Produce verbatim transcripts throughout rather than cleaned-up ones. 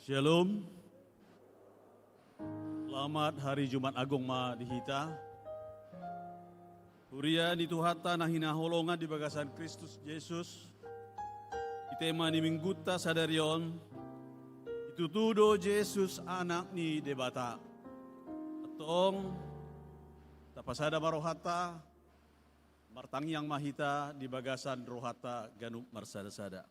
Shalom. Selamat hari Jumat Agung ma di hita. Huria ni Tuhanta na hinaholongan di bagasan Kristus Jesus. Di tema ni minggunta sadari on, ditutu do Jesus Anak ni Debata. Antong, tapasada ma rohanta, martangiang ma hita di bagasan rohanta ganup marsada-sada.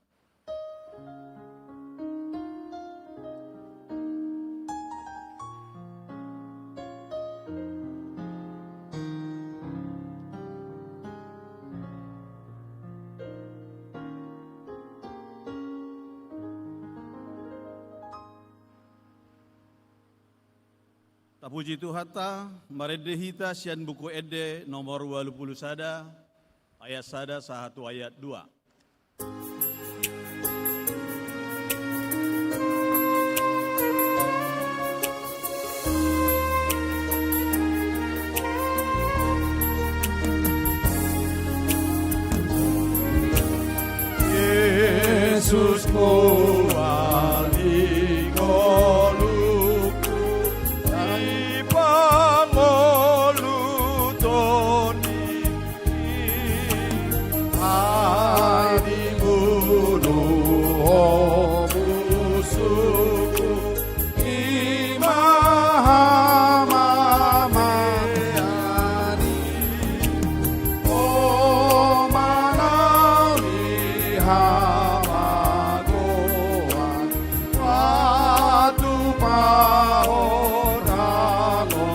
Tapuji Tuhanta, marende hita sian Buku Ende nomor ualu pulu sada, ayat sada sahat tu ayat dua. Jesus, Tuhan di ngolungku, di pangolutonmi, ai dibunuh Ho musuhku, i ma hamamean i. Ho ma nauli hamagoan, patupa Ho hangoluan,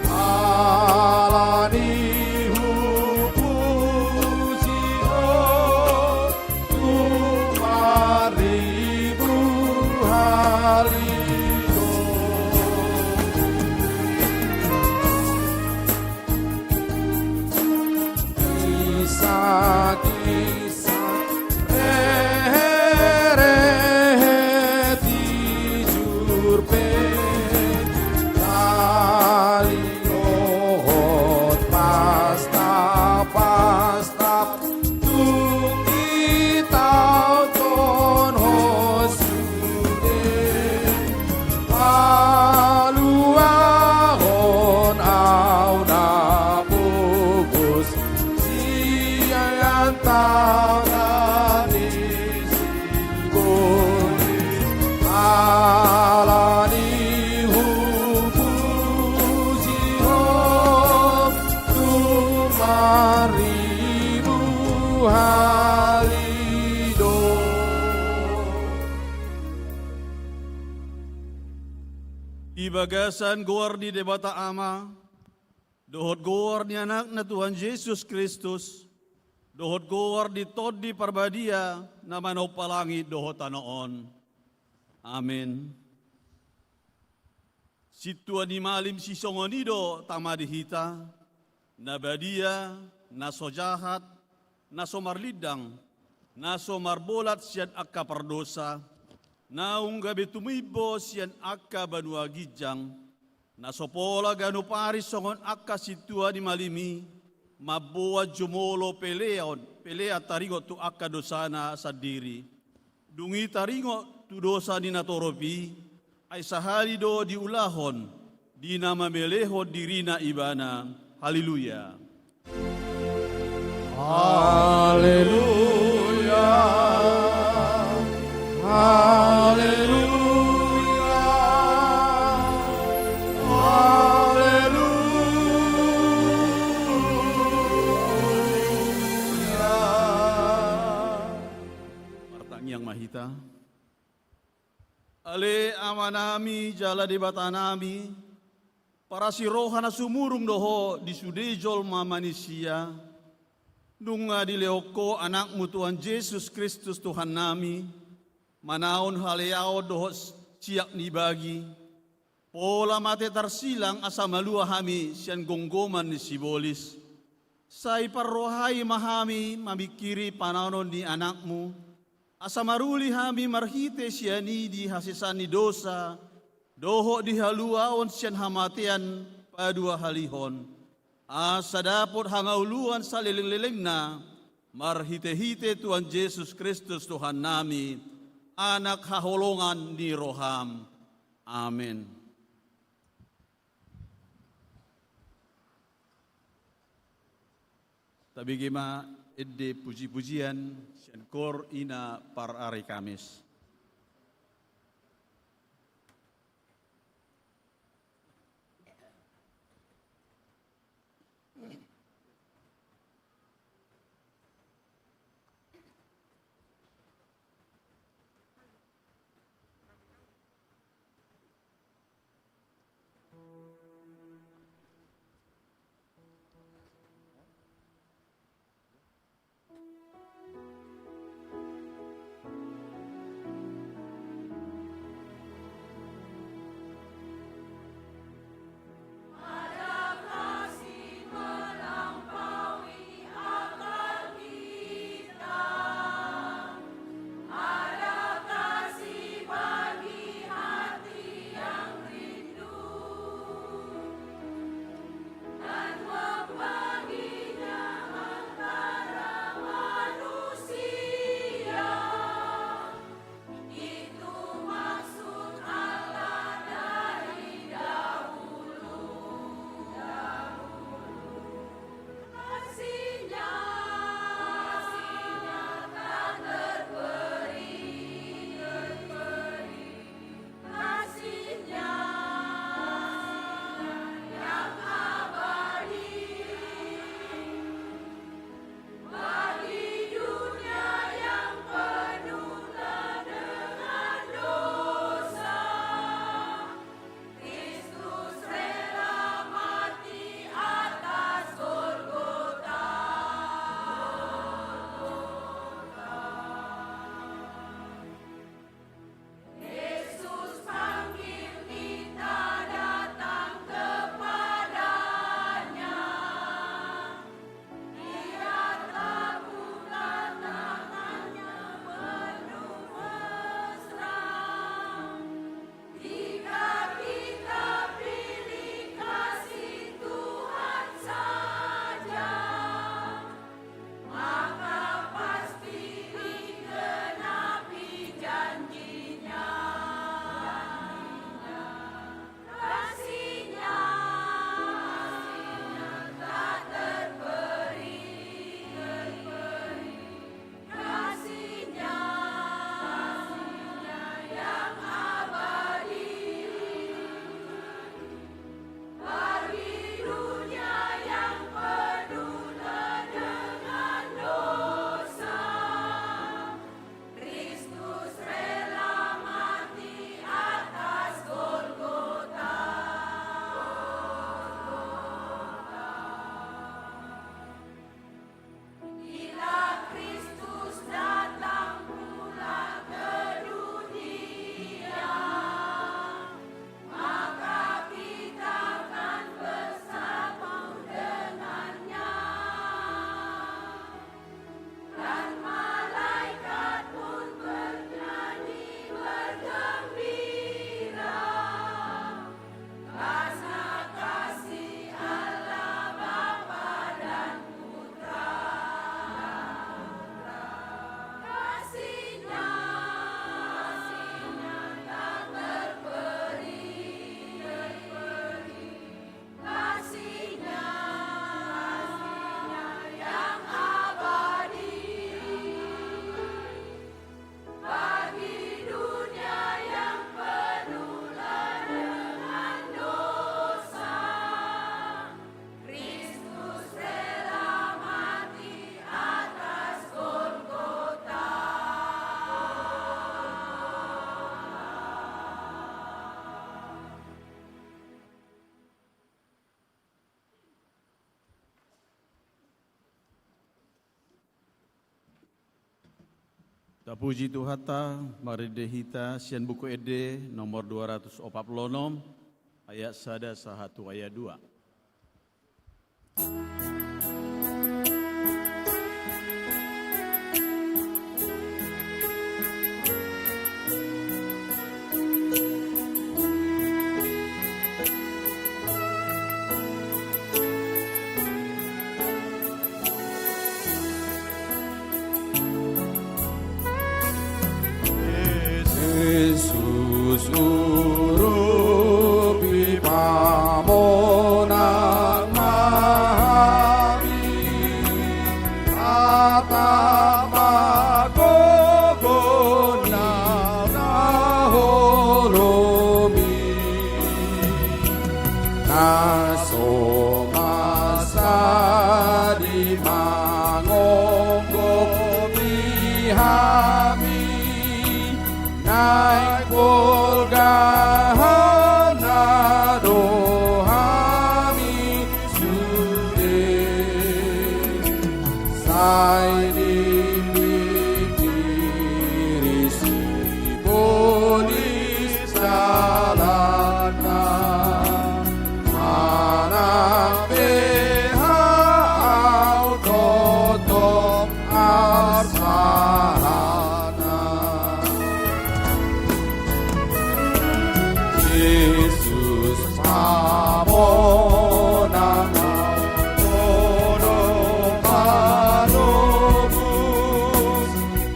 ala ni i hupuji Ho, tung marribu hali do. Kisah-kisah, rehe-rehe, tijur pe talingohon, pasta-pasta tung ditaonon Ho sude. Paluahon au na pogos sian taonon ni sibolis, ala ni i hupuji Ho, tung marribu hali do. Di bagasan goar ni Debata Ama, dohot goar ni Anakna Tuhan Jesus Kristus, dohot goar ni Tondi Parbadia na manompa langit dohot tano on. Amen. Sintua ni malim sisongon i do tama di hita, na badia, na so jahat, na so marlindang, na so marbolat sian angka pardosa, naung gabe tumimbo sian angka banua ginjang, na so pola ganup ari songon angka sintua ni malim i, mamboan jumolo pelean, pelean taringot tu angka dosana sandiri. Dung i taringot tu dosa ni natorop i, ai sahali do diulahon, di na mamelehon dirina ibana. Haleluya. Haleluya. Haleluya. Haleluya. Martangiang ma hita. Ale Amanami jala Debatanami, parasi roha na sumurung do Ho di sude jolma manisia, nunga dilehon Ho Anakmu Tuhan Jesus Kristus Tuhannami, manaon haleaon dohot siap ni bagi, pola mate tarsilang asa malua hami sian gomgoman ni sibolis. Sai parrohai ma hami mamingkiri panaonon ni Anakmu, asa maruli hami marhite sian i di hasesaan ni dosa, dohot di haluaon sian hamatean paduahalihon. Asa dapot hangaluan salelenglelengna, marhitehite Tuhan Jesus Kristus Tuhannami. Anak haholongan ni roham. Amen. Tabege ma ende puji-pujian sian koor ina parari Kamis. Tapuji Tuhanta, marende hita sian Buku Ende nomor dua ratus opat pulu onom, ayat sada sahat tu ayat dua. Jesus, Ramona, Ramona, Paulus,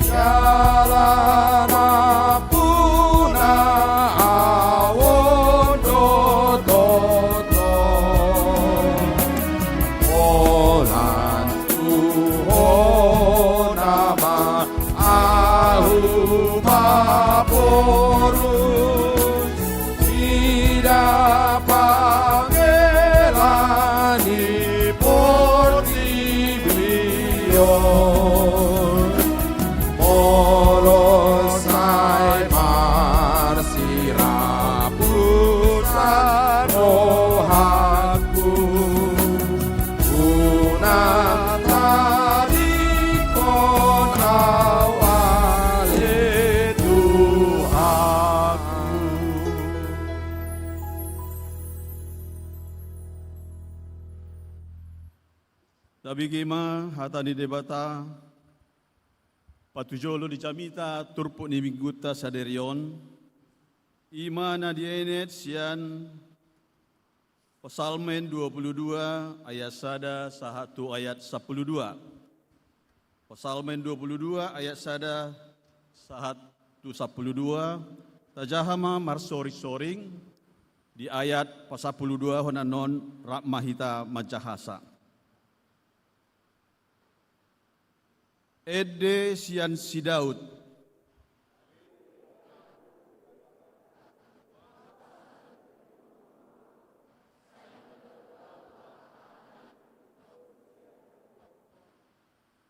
jala nampuna au on dohot ho. Holan tu hona ma ahu mamboru, mida pangela ni portibi on. Molo sai marsirabusan rohangku, unang tadingkon au ale Tuhanku. Tabege ma hata ni Debata. Patujolo di jamita turpuk ni minggunta sadari on, i ma na dienet sian Psalmen dua puluh dua ayat sada sahat tu ayat sampulu dua. Psalmen dua puluh dua ayat sada sahat tu sampulu dua. Tajaha ma marsoring-soring di ayat pasampulu dua hon annon, rap ma hita manjahasa. Ende sian si Daud.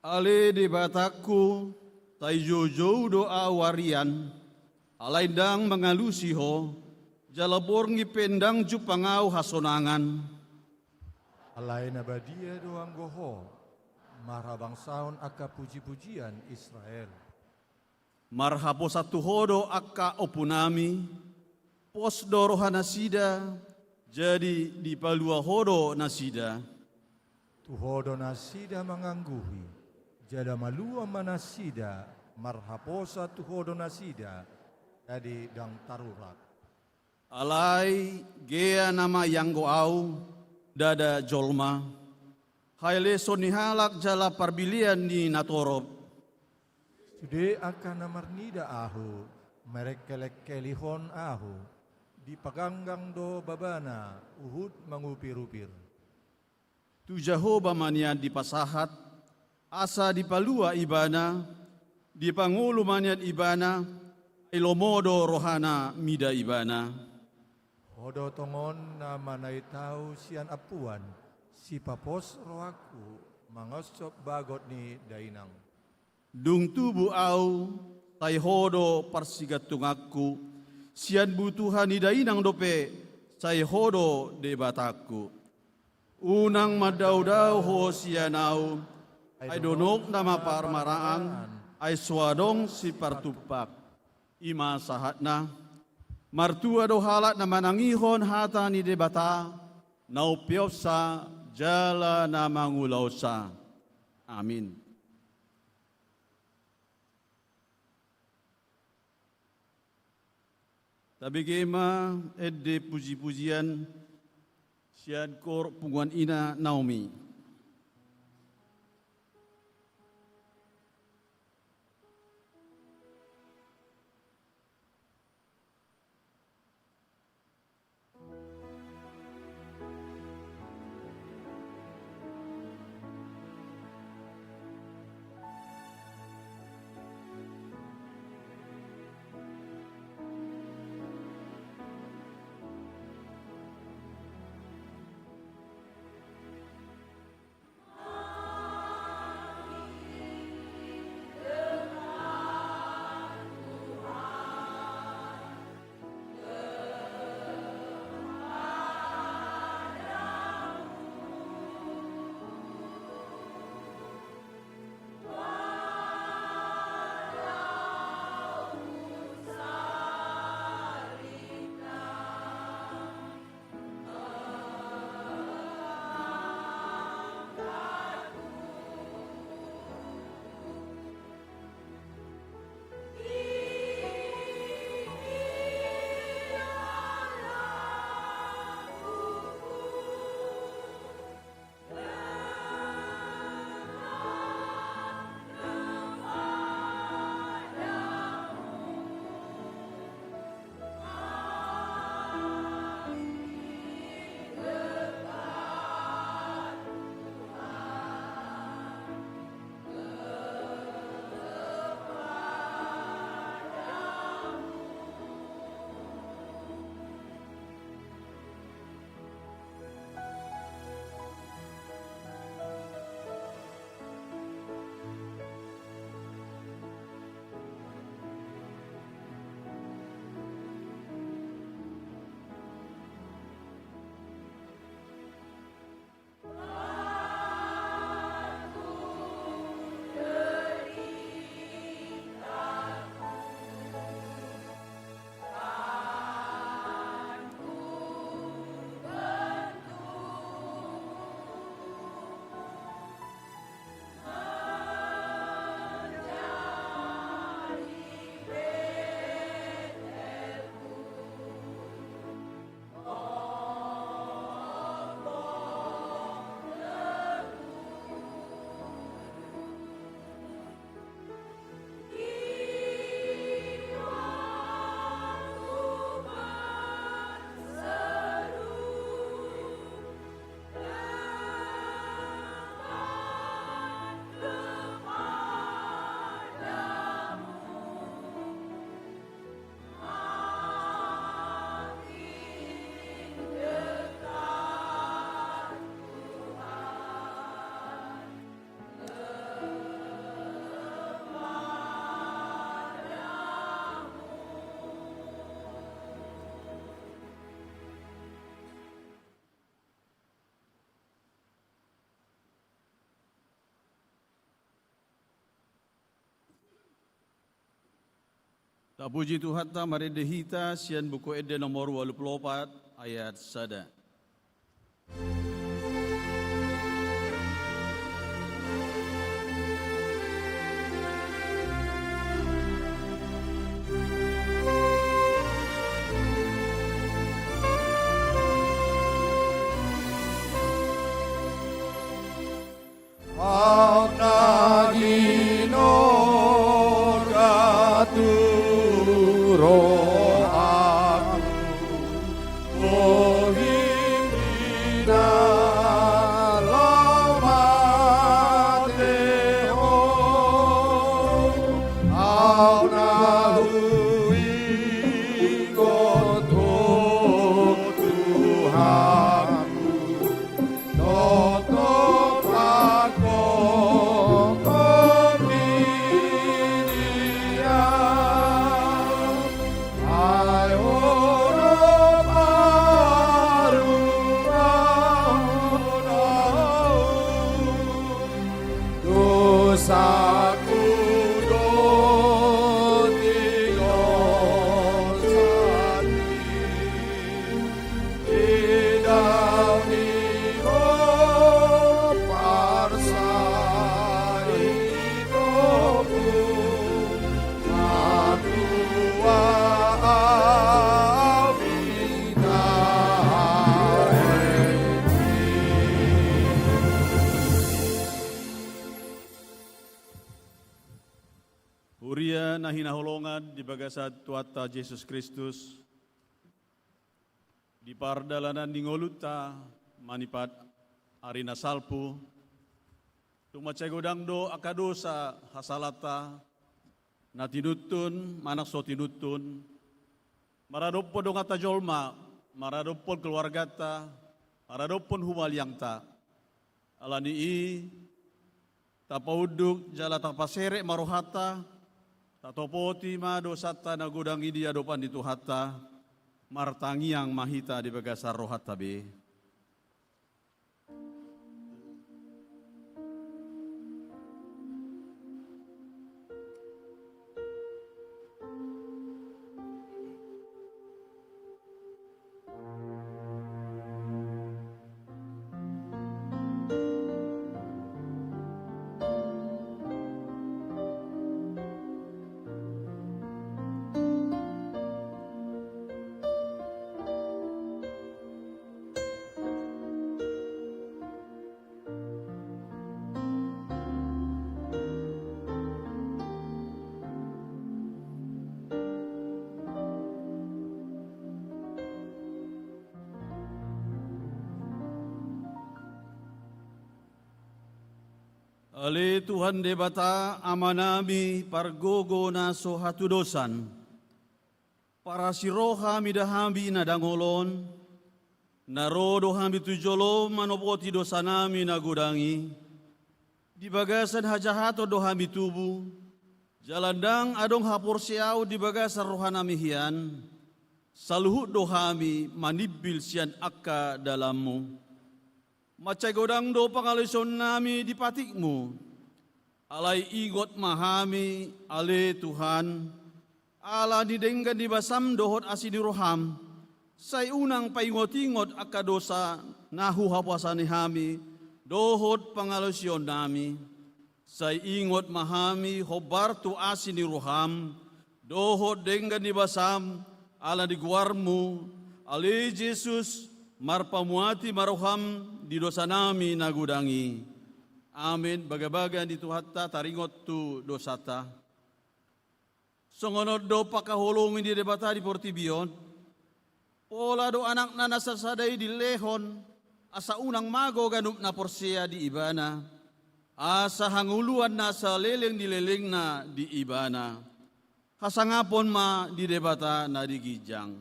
Ale Debatangku, sai joujou do au arian, alai ndang mangalusi Ho, jala borngin pe ndang jumpang au hasonangan. Alai na badia do anggo Ho, marhabangsaon angka pujipujian Israel. Marhaposan tu Ho do angka ompunami, pos do rohanasida, jadi dipalua Ho do nasida. Tu Ho do nasida mangangguhi, jala malua ma nasida, marhaposan tu Ho do nasida, jadi ndang tarurang. Alai gea nama ianggo au, ndada jolma, haileson ni halak jala parbilean ni natorop. Sude angka na marnida ahu, merengkelengkelihon ahu, dipaganggang do babana huhut mangupirupir. Tu Jahowa ma nian dipasahat, asa dipalua ibana, dipangolu ma nian ibana, ai lomo do rohana mida ibana. Ho do tongon na manaiti ahu sian ampuan, sipapos rohangku, mangonsob bagot ni dainang. Dung tubu ahu, sai Ho do parsigantunganku, sian butuha ni dainang dope, sai Ho do Debatangku. Unang mandaodao Ho sian ahu, ai donok nama parmaraan, ai so adong sipartumpak. I ma sahatna. Martua do halak na manangihon hata ni Debata, na umpeopsa jala na mangulahonsa. Amin. Tabege ma ende pujipujian sian kor punguan ina Naomi. Tapuji Tuhanta, marende hita sian Buku Ende nomor ualu pulu opat ayat sada. Ahu na ginoga tu rohaku, bohimi na laho mate ho, ahu na huingot ho Tuhanku. Dosaku do di dosa ni Huria na hinaholongan di bagasan Tuhanta Jesus Kristus, di pardalanan ni ngolunta manipat ari na salpu, tung mansai godang do angka dosa hasalanta, na tinuntun manang so tinuntun, maradophon donganta jolma, maradophon keluarganta, maradophon humaliangta. Ala ni i, tapaunduk jala tapaserep ma rohanta, tatopoti ma dosanta na godang i di adopan ni Tuhanta, martangiang ma hita di bagasan rohanta be. Ale Tuhan Debata, Amanami, pargogo na so hatudosan, parasi roha mida hami na dangol on, na ro do hami tu jolom manopoti dosanami na godang i. Di bagasan hajahaton do hami tubu, jala ndang adong haporseaon di bagasan rohanami hian, saluhut do hami manimbil sian angka dalanmu. Mansai godang do pangalaosionnami di patikmu. Alai ingot ma hami, ale Tuhan, ala ni denggan ni basam dohot asi ni roham, sai unang paingot-ingot angka dosa na huhaposan hami dohot pangalaosionnami. Sai ingot ma hami hombar tu asi ni roham dohot denggan ni basam, ala ni goarmu, ale Jesus, marpamuati ma roham di dosanami na godang i. Amen. Bagabaga ni Tuhanta taringot tu dosanta. Songon on do pangkaholongi ni Debata di portibi on. Pola do Anakna na sasada i dilehon, asa unang mago ganup na porsea di Ibana, asa hangoluan na saleleng ni lelengna di Ibana. Hasangapon ma di Debata na di ginjang.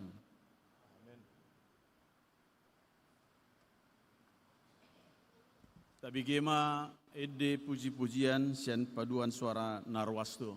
Tabege ma ende puji-pujian sian paduan suara na ruas tu.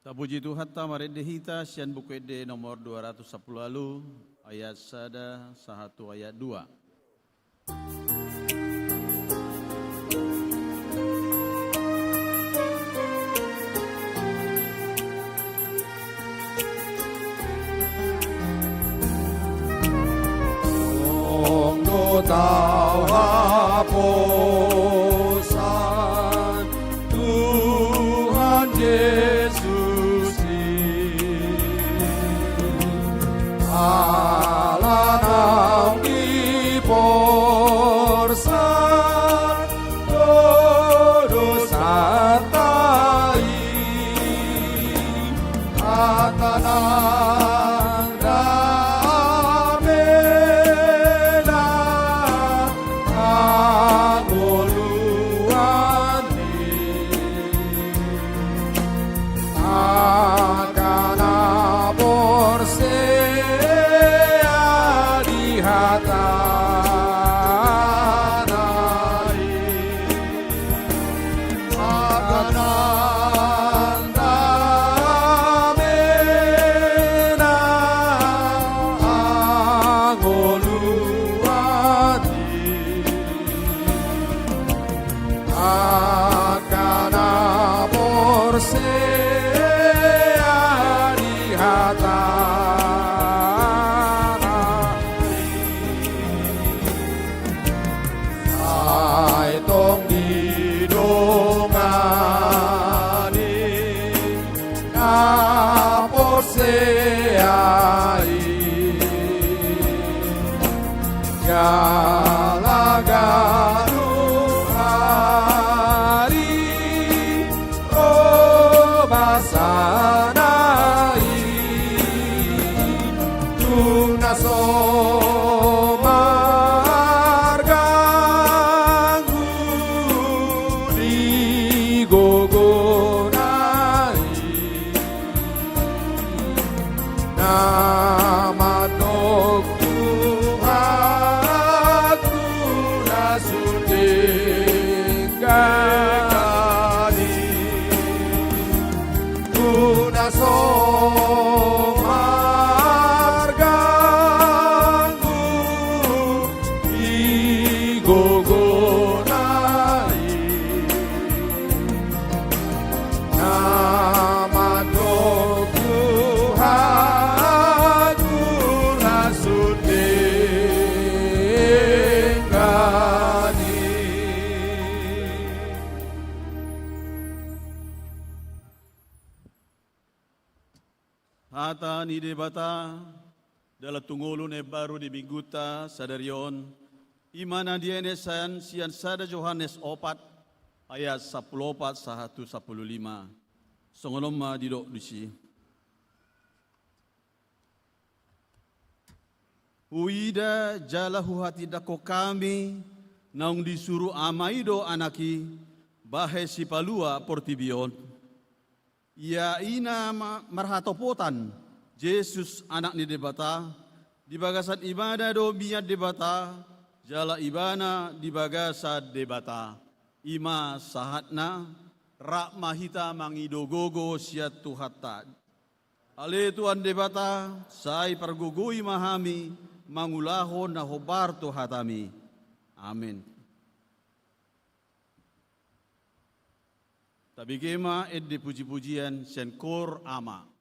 Tapuji Tuhanta, marende hita sian Buku Ende nomor dua ratus sampulu ualu, ayat sada sahat tu ayat dua. Tong do tau haposan Tuhan Jesus i, ala naung diporsan do dosanta i, hata nang damena hangoluan i. Angka na porsea di hatana i, hata nang damena hangoluan i. Angka na porsea di hatana i, sai tong didongani na porsea i, jala ganup ari ro basana i, tu na so marganggu di gogona i. Na mandok Tuhanku na sun denggan i, tu na so marganggu di gogona i. Na mandok Tuhanku na sun denggan i. Hata ni Debata, dalan tu ngolu na imbaru di minggunta sadari on, i ma na dienet sian, sian sada Johannes opat, ayat sampulu opat sahat tu sampulu lima. Songon on ma didok disi. Huida jala huhatindangkon hami, naung disuru Ama i do Anak i, bahen sipalua portibi on. Ia i na ma-, marhatopotan, Jesus, Anak ni Debata, di bagasan Ibana do mian Debata, jala Ibana di bagasan Debata. I ma sahatna, rap ma hita mangido gogo sian Tuhanta. Ale Tuhan Debata, sai pargogoi ma hami mangulahon na hombar tu hataMi. Amen. Tabege ma ende pujipujian sian Kor Ama.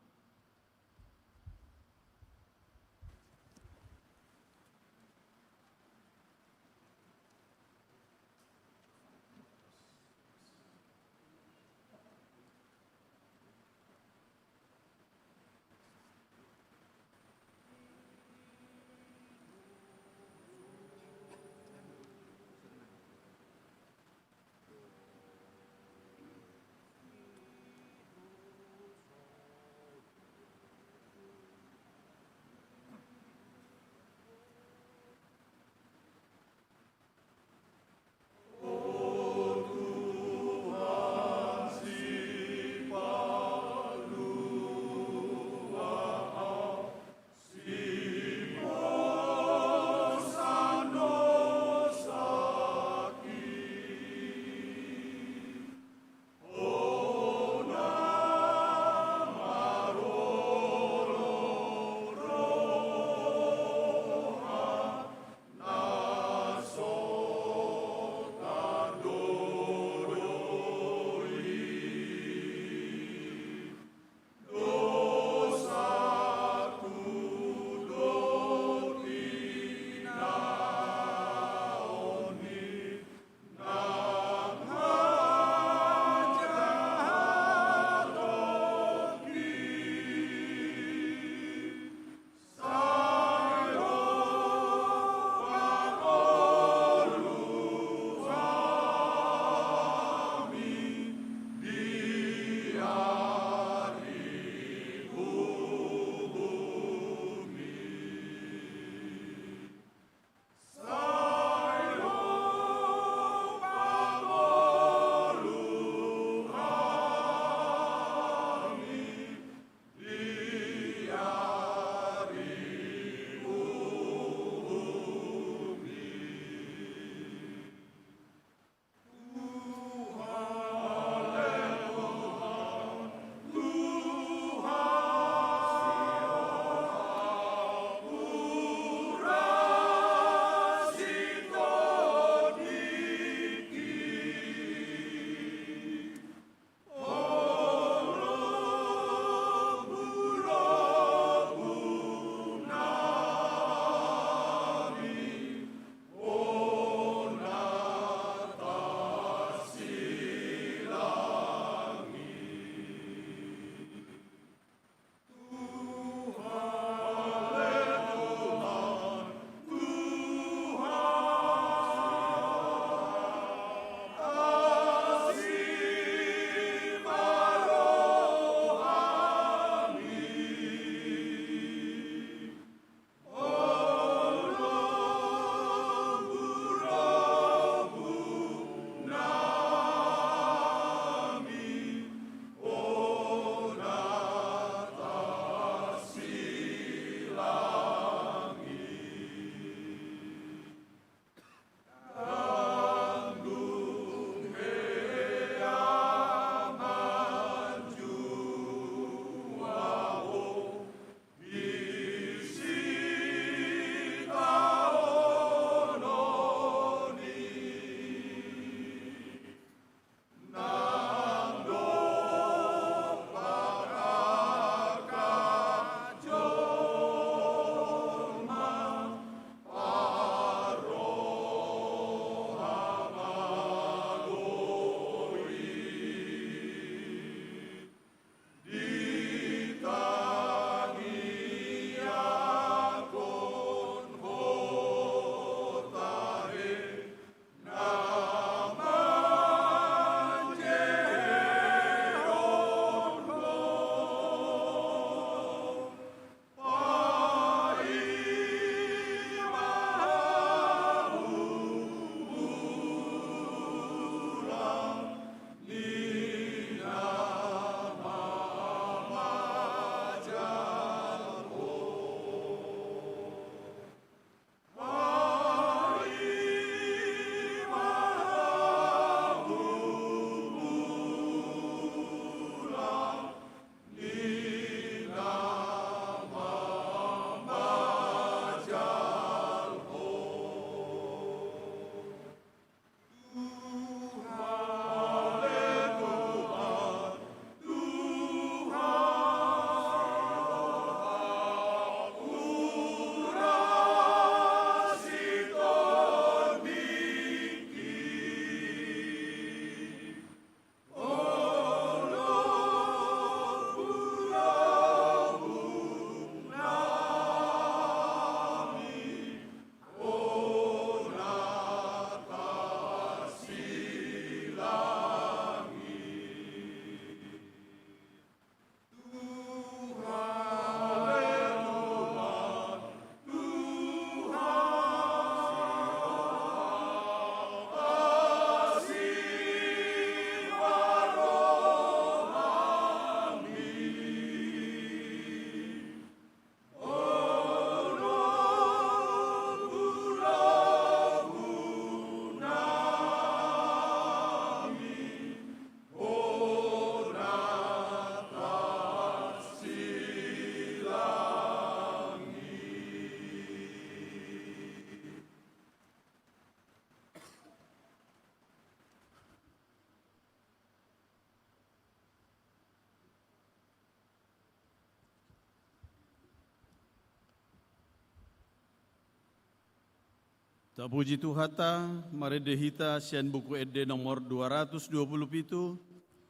Tapuji Tuhanta, marende hita sian Buku Ende nomor dua ratus dua puluh pitu,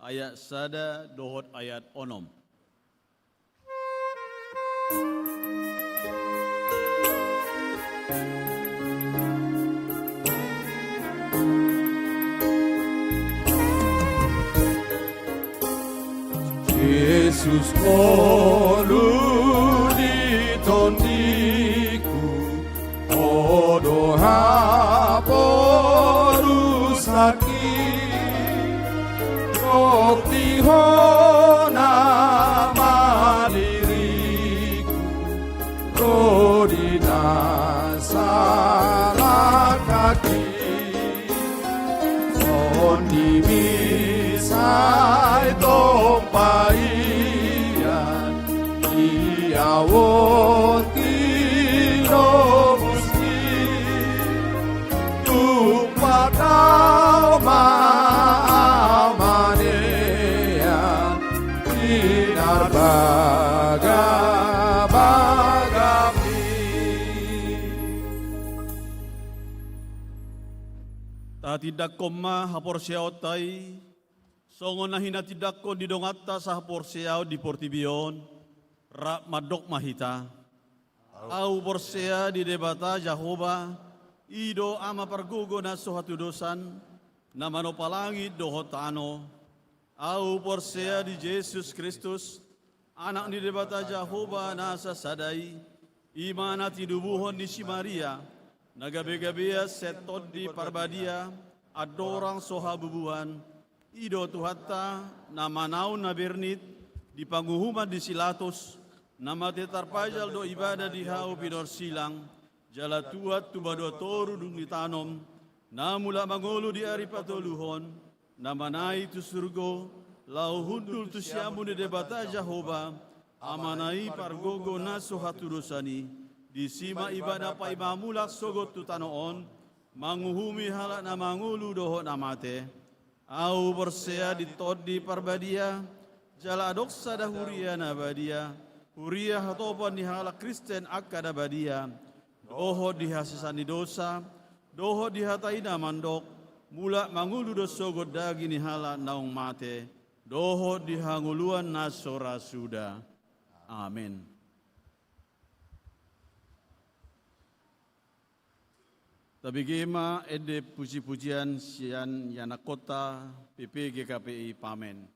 ayat sada dohot ayat onom. Jesus, ngolu ni tondiku, Ho do haporusangki, gok di Ho nama diriku, ro di na salangkaki. Songon i sai tong paia, ia on tinobusmi, tung patau ma amania, pinarbagabagami. Tatindangkon ma haporseaonta i, songon na hinatindangkon ni donganta sahaporseaon di portibi on, rap mandok ma hita. Ahu porsea di Debata Jahowa, i do Ama pargogo na so hatudosan, na manopa langit dohot tano. Ahu porsea di Jesus Kristus, Anak ni Debata Jahowa na sasada i, i ma na tinubuhon ni si Maria, na gabegabean sian Tondi Parbadia, andorang so habubuhan, i do Tuhanta, na manaon na bernit, di panguhuman ni si Pilatus, na mate tarpajal do ibana di hau pinorsilang, jala tuat tu banua toru dung ditanom, na mulak mangolu di ari patoluhon, na manaek tu surgo, laho hundul tu siamun ni Debata Jahowa, Amana i pargogo na so hatudosan i, disi ma ibana paima mulak sogot tu tano on, manguhumi halak na mangolu dohot na mate. Ahu porsea di Tondi Parbadia, jala adong sada huria na badia, huria hatopan ni halak Kristen angka na badia, dohot di hasesaan ni dosa, dohot di hata i na mandok, mulak mangolu do sogot daging ni halak naung mate, dohot di hangoluan na so ra suda. Amen. Tabege ma ende pujipujian sian ianakhonta P P G K P I Pamen.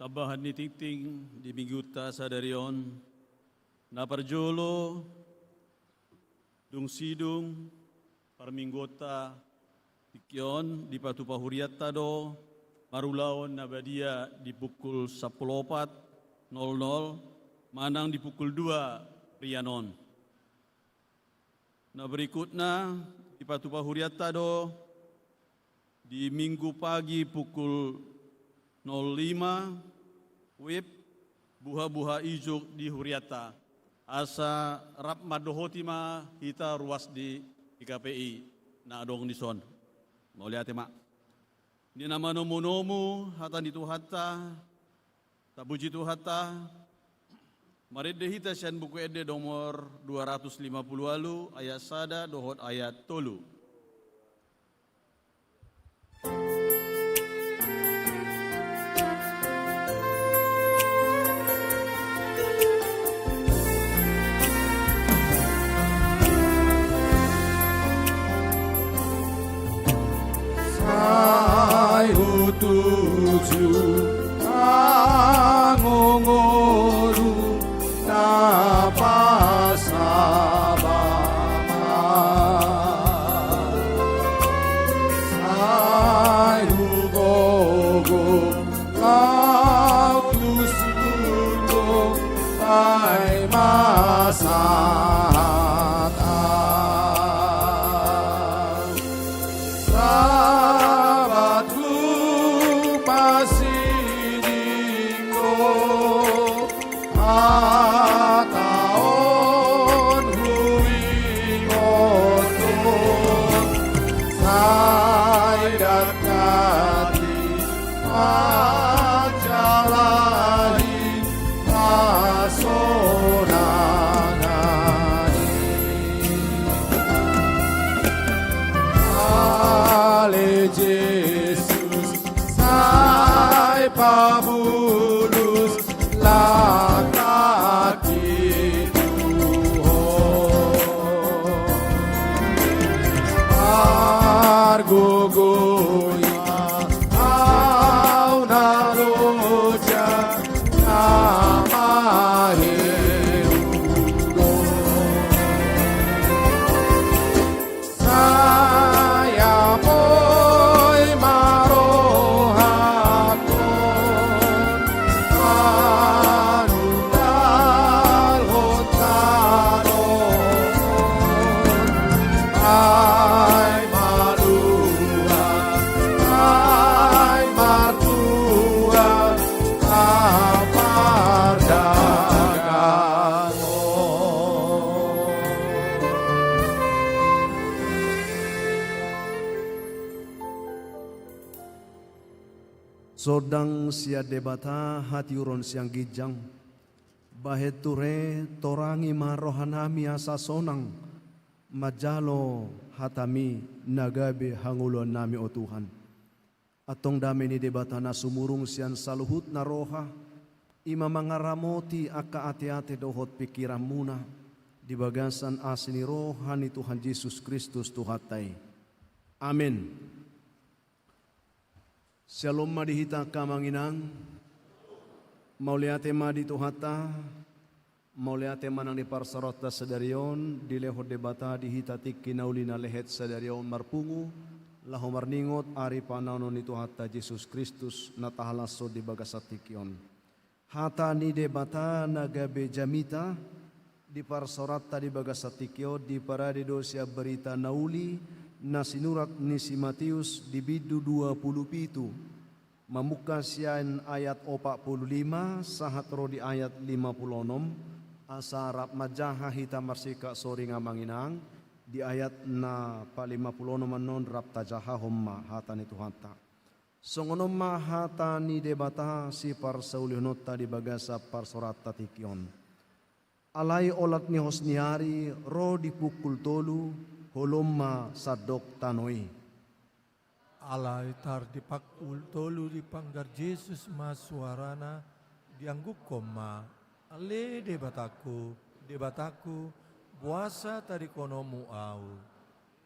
Tambahan ni tingting di minggunta sadari on, na parjolo, dung sidung parmingguonta tingki on, dipatupa hurianta do marulaon na badia di pukul sampulu opat nol nol manang di pukul dua rian on. Na berikutna, dipatupa hurianta do di Minggu pagi pukul nol lima, wib, buha-buha ijuk di hurianta. Asa rap mandohoti ma hita ruas di G K P I na adong dison. Mauliate ma. Di na manomu-nomu hata ni Tuhanta, tapuji Tuhanta, marende hita sian Buku Ende nomor dua ratus lima puluh ualu, ayat sada dohot ayat tolu. Sai hutuju angongolu na pasabama. Sai hugogo laut tu surgo, ai ma sahat au. Sabat hupasiding do hata on huingothon, sai dangkati manjalahi hasonangan i. Ale Jesus, sai pabulus langkangki tu Ho. Margogo i ma au na loja na maheru do. Sai apoi ma rohangkon, manundalhon tano on, ai malua, ai martua hapardagangon. Sondang sian Debata hatiuron sian ginjang. Bahen ture, torangi ma rohanami asa sonang manjalo hataMi na gabe hangoluannami, o Tuhan. Antong dame ni Debata na sumurung sian saluhutna roha, i ma mangaramoti angka ateate dohot pingkiranmuna di bagasan asi ni roha ni Tuhan Jesus Kristus Tuhanta i. Amen. Syalom ma di hita angka amang inang. Mauliate ma di Tuhanta. Mauliate ma nang di parsaoranta sadari on, dilehon Debata di hita tingki na uli na lehet sadari on marpungu, laho marningot ari panaonon ni Tuhanta Jesus Kristus na tahalashon di bagasan tingki on. Hata ni Debata na gabe jamita di parsaoranta di bagasan tingki on diparade do sian Barita na Uli na sinurat ni si Mateus di bindu dua pulu pitu, mamungka sian ayat opat pulu lima sahat ro di ayat lima pulu onom, asa rap manjaha hita marsingkat soring amang inang, di ayat na palima pulu onom annon rap tajahahon ma hata ni Tuhanta. Songon on ma hata ni Debata siparsaulihononta di bagasan parsaoranta tingki on. Alai olat ni hos ni ari ro di pukul tolu, holom ma sandok tano i. Alai tar di pukul tolu dipanggar Jesus ma suarana, diangguphon ma: Ale Debatangku, Debatangku, boasa tadingkononmu Ahu?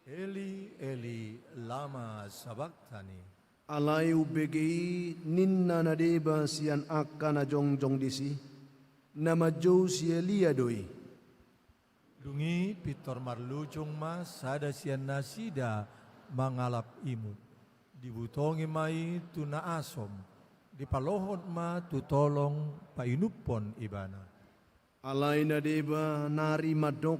Eli, Eli, lama sabachthani? Alai umbege i ninna na deba sian angka na jongjong disi: Na manjou si Elia do i. Dung i pintor marlujung ma sada sian nasida mangalap imut. Dibutongi ma i tu Naason, dipalohot ma tu tolong painumhon ibana. Alai na deba nari mandok: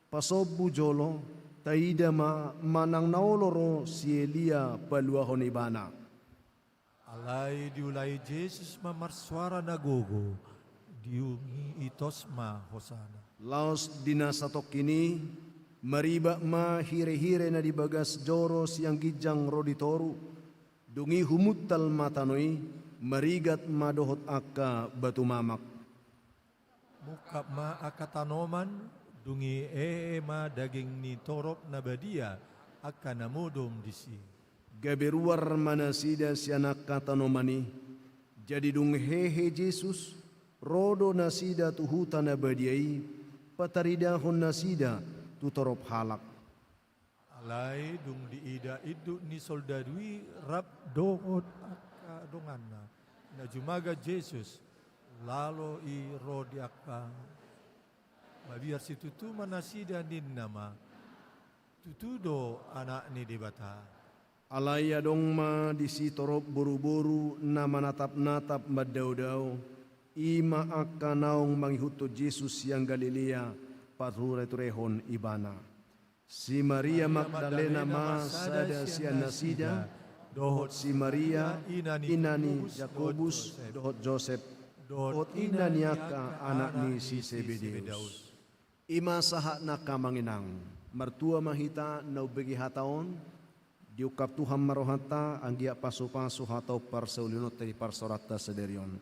Pasombu jolo, taida ma manang na olo ro si Elia paluahon ibana. Alai diulai Jesus ma marsuara na gogo, dung i itos ma hosana. Laos di na satongkin i, maribak ma hirehire na di bagas joro sian ginjang ro di toru. Dung i humuntal ma tano i, marigat ma dohot angka batu mamak. Mungkap ma angka tanoman, dung i hehe ma daging ni torop na badia angka na modom disi. Gabe ruar ma nasida sian angka tanoman i. Jadi dung hehe Jesus, ro do nasida tu huta na badia i, pataridahon nasida tu torop halak. Alai dung diida induk ni soldadu i rap dohot angka donganna na jumaga Jesus, lalo i ro di angka, mabiar situtu ma nasida, ninna ma: Tutu do Anak ni Debata. Alai adong ma disi torop boruboru na manatapnatap mandaodao, i ma angka naung mangihuthon Jesus sian Galilea, patureturehon ibana. Si Maria Magdalena ma sada sian nasida, dohot si Maria ina ni Jakobus dohot Josep, dohot ina ni angka anak ni si Sebedeus. I ma sahat na, angka amang inang. Martua ma hita na umbege hata on. Diungkap Tuhan ma rohanta, anggiat pasupasu hata on parsaulianonta di parsaoranta sadari on.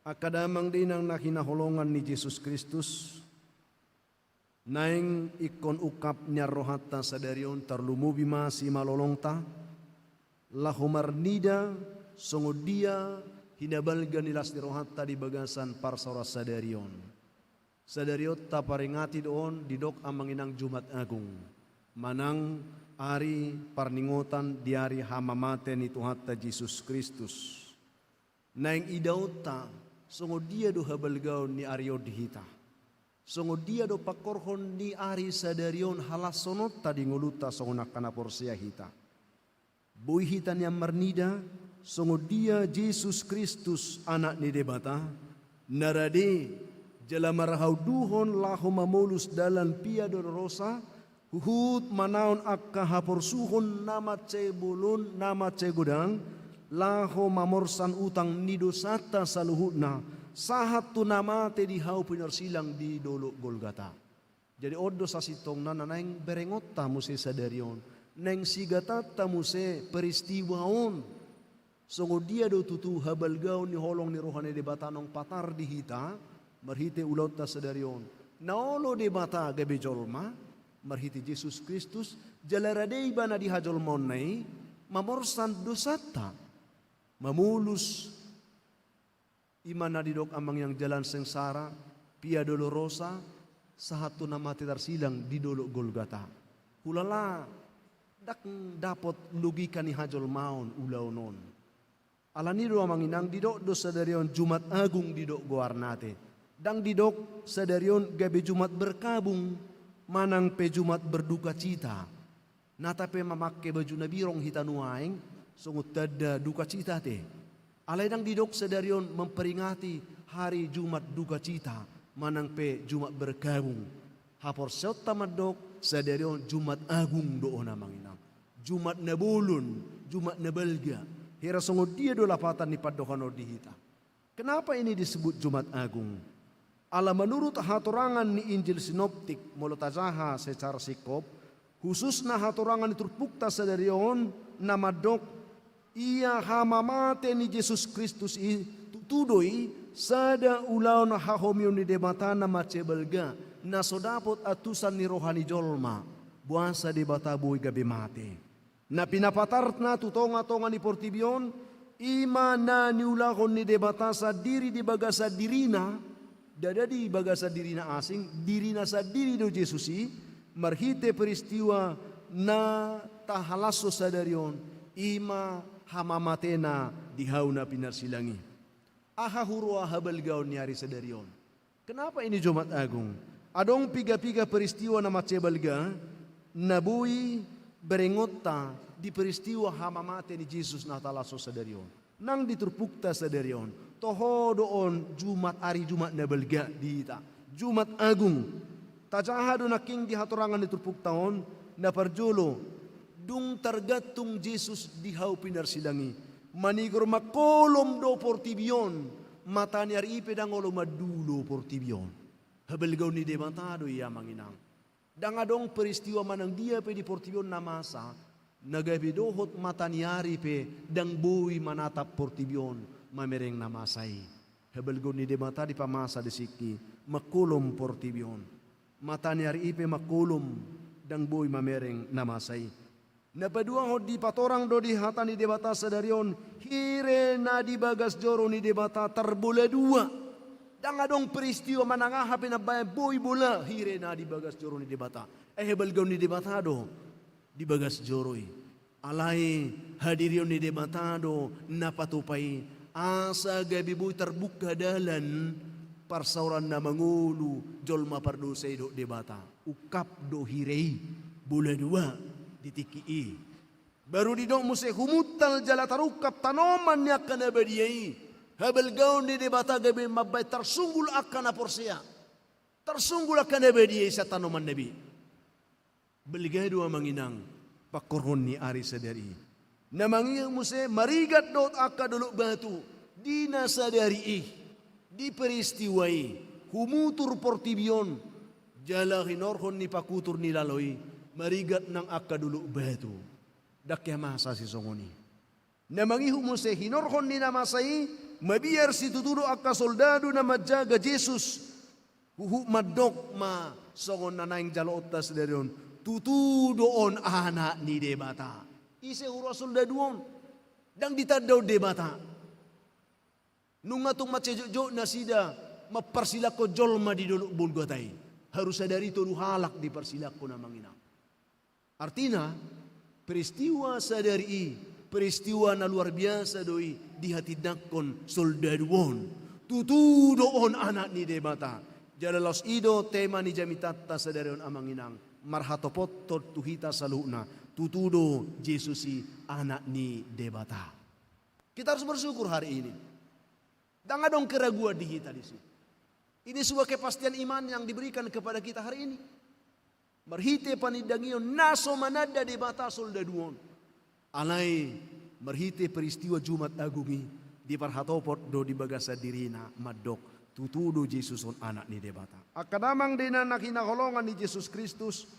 Angka damang dainang na hinaholongan ni Jesus Kristus, naeng ingkon ungkap nian rohanta sadari on, tarlumobi ma simalolongta, laho marnida songon dia hinabalga ni las ni rohanta di bagasan parsaoran sadari on. Sadari on taparingati do on didok, amang inang, Jumat Agung, manang ari parningotan di ari hamamate ni Tuhanta Jesus Kristus. Naeng idaonta songon dia do habalgaon ni ari on di hita. Songon dia do pangkorhon ni ari sadari on halashononta di ngolunta songon angka na porsea hita. Boi hita nian marnida songon dia Jesus Kristus, Anak ni Debata, na rade jala marhaunduhon laho mamolus dalan Via Dolorosa, huhut manaon angka haporsuhon na mansai bolon, na mansai godang, laho mamorsan utang ni dosanta saluhutna, sahat tu na mate di hau pinarsilang di dolok Golgata. Jadi on do sasintongna na naeng berengonta muse sadari on, naeng sigatanta muse peristiwa on. Songon dia do tutu habalgaon ni holong ni roha ni Debata naung patar di hita, marhite ulaonta sadari on. Na olo Debata gabe jolma, marhite Jesus Kristus, jala rade ibana di hajolmaonna i, mamorsan dosanta, mamolus, i ma na didok, amang inang, jalan sengsara, Via Dolorosa, sahat tu na mate tarsilang di dolok Golgata. Hulala ndang dapot logika ni hajolmaon ulaon on. Alani do, amang inang, didok do sadari on Jumat Agung didok goarna ate. Ndang didok sadari on gabe Jumat Berkabung, manang pe Jumat Berdukacita. Nata pe mamangke baju na birong hita nuaeng, songon tanda dukacita ate. Alai ndang didok sadari on memperingati hari Jumat Dukacita, manang pe Jumat Berkabung. Haporseaonta mandok sadari on Jumat Agung do on, amang inang. Jumat na bolon, Jumat na balga. Hira songon dia do lapatan ni pandohan on di hita. Kenapa ini disebut Jumat Agung? Ala manurut hatorangan ni Injil Sinoptik, molo tajaha secara singkop, khususna hatorangan ni turpukta sadari on, na mandok: Ia hamamate ni Jesus Kristus i, tutu do i sada ulaon hahomion ni Debata na mansai balga, na so dapot antusan ni roha ni jolma, boasa Debata boi gabe mate. Na pinapatarna tu tongatonga ni portibi on, i ma na niulahon ni Debata sandiri di bagasan dirina, ndada di bagasan dirina asing, dirina sandiri do Jesus i, marhite peristiwa na tahalashon sadari on, i ma hamamatena di hau na pinarsilang i. Aha huroha habalgaon ni ari sadari on? Kenapa ini Jumat Agung? Adong piga-piga peristiwa na mansai balga na boi berengonta di peristiwa hamamate ni Jesus na tahalashon sadari on. Nang di turpukta sadari on, toho do on Jumat, ari Jumat na balga di hita, Jumat Agung. Tajaha do nangkin di hatorangan ni turpukta on, na parjolo, dung targantung Jesus di hau pinarsilang i, manigor mangkolom do portibi on, mata ni ari i pe ndang olo mandulo portibi on. Habalgaon ni Debata do i, amang inang. Ndang adong peristiwa manang dia pe di portibi on na masa, na gabe dohot mata ni ari pe ndang boi manatap portibi on mamereng na masa i. Habalgaon ni Debata dipamasa di singki, mangkolom portibi on. Mata ni ari i pe mangkolom, ndang boi mamereng na masa i. Na paduahon, dipatorang do di hata ni Debata sadari on, hire na di bagas joro ni Debata tarbola dua. Ndang adong peristiwa manang aha pe na baen boi bola hire na di bagas joro ni Debata. Ai habalgaon ni Debata do di bagas joro i. Alai hadirion ni Debata do na patupa i, asa gabe boi tarbuka dalan parsaoran na mangolu jolma pardosa i dohot Debata. Ungkap do hire i, bola dua di tingki i. Baru didok muse, humuntal jala tarungkap tanoman ni angka na badia i. Habalgaon ni Debata gabe mambaen tarsunggul angka na porsea. Tarsunggul angka na badia i sian tanoman na be. Balga do, amang inang, pangkorhon ni ari sadari i. Na mangihut muse, marigat dohot angka dolok batu di na sadari i, di peristiwa i, humutur portibi on, jala hinorhon ni pakutur ni lalo i, marigat nang angka dolok batu. Ndang hea masa sisongon i. Na mangihut muse, hinorhon ni na masa i, mabiar situtu do angka soldadu na manjaga Jesus. Huhut mandok ma songon na naeng jaloonta sadari on, tutu do on Anak ni Debata. Ise huroha soldadu on? Ndang ditanda on Debata. Nunga tung mansai jotjot nasida mamparsilangkon jolma di dolok Golgota i. Haru sadari tolu halak diparsilangkon, amang inang. Artina, peristiwa sadari i, peristiwa na luar biasa do i dihatindangkon soldadu on. Tutu do on Anak ni Debata. Jala laos i do tema ni jamitanta sadari on, amang inang. Marhatopothon tu hita saluhutna. Tutu do Jesus i Anak ni Debata. Kita harus bersyukur hari ini. Ndang adong keraguan di hita di sini. Ini sebuah kepastian iman yang diberikan kepada kita hari ini. Marhite panindangion na so mananda Debata soldadu on. Alai marhite peristiwa Jumat Agung i, diparhatopot do di bagasan dirina mandok, tutu do Jesus on Anak ni Debata. Angka damang dainang na hinaholongan ni Jesus Kristus,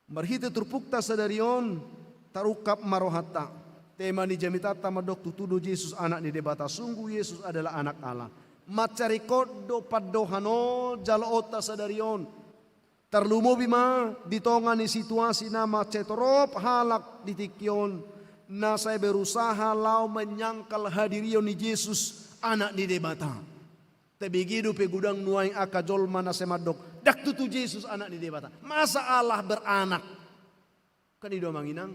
marhite turpukta sadari on, tarungkap ma rohanta. Tema ni jamitanta mandok, tutu do Jesus Anak ni Debata, sungguh Yesus adalah Anak Allah. Mansai ringkot do pandohan on jaloonta sadari on. Tarlumobi ma di tonga ni situasi na mansai torop halak di tingki on, na sai berusaha laho menyangkal hadirion ni Jesus, Anak ni Debata. Tabege dope godang nuaeng angka jolma na sai mandok, ndang tutu Jesus Anak ni Debata. Masa Allah beranak? Kan i do, amang inang.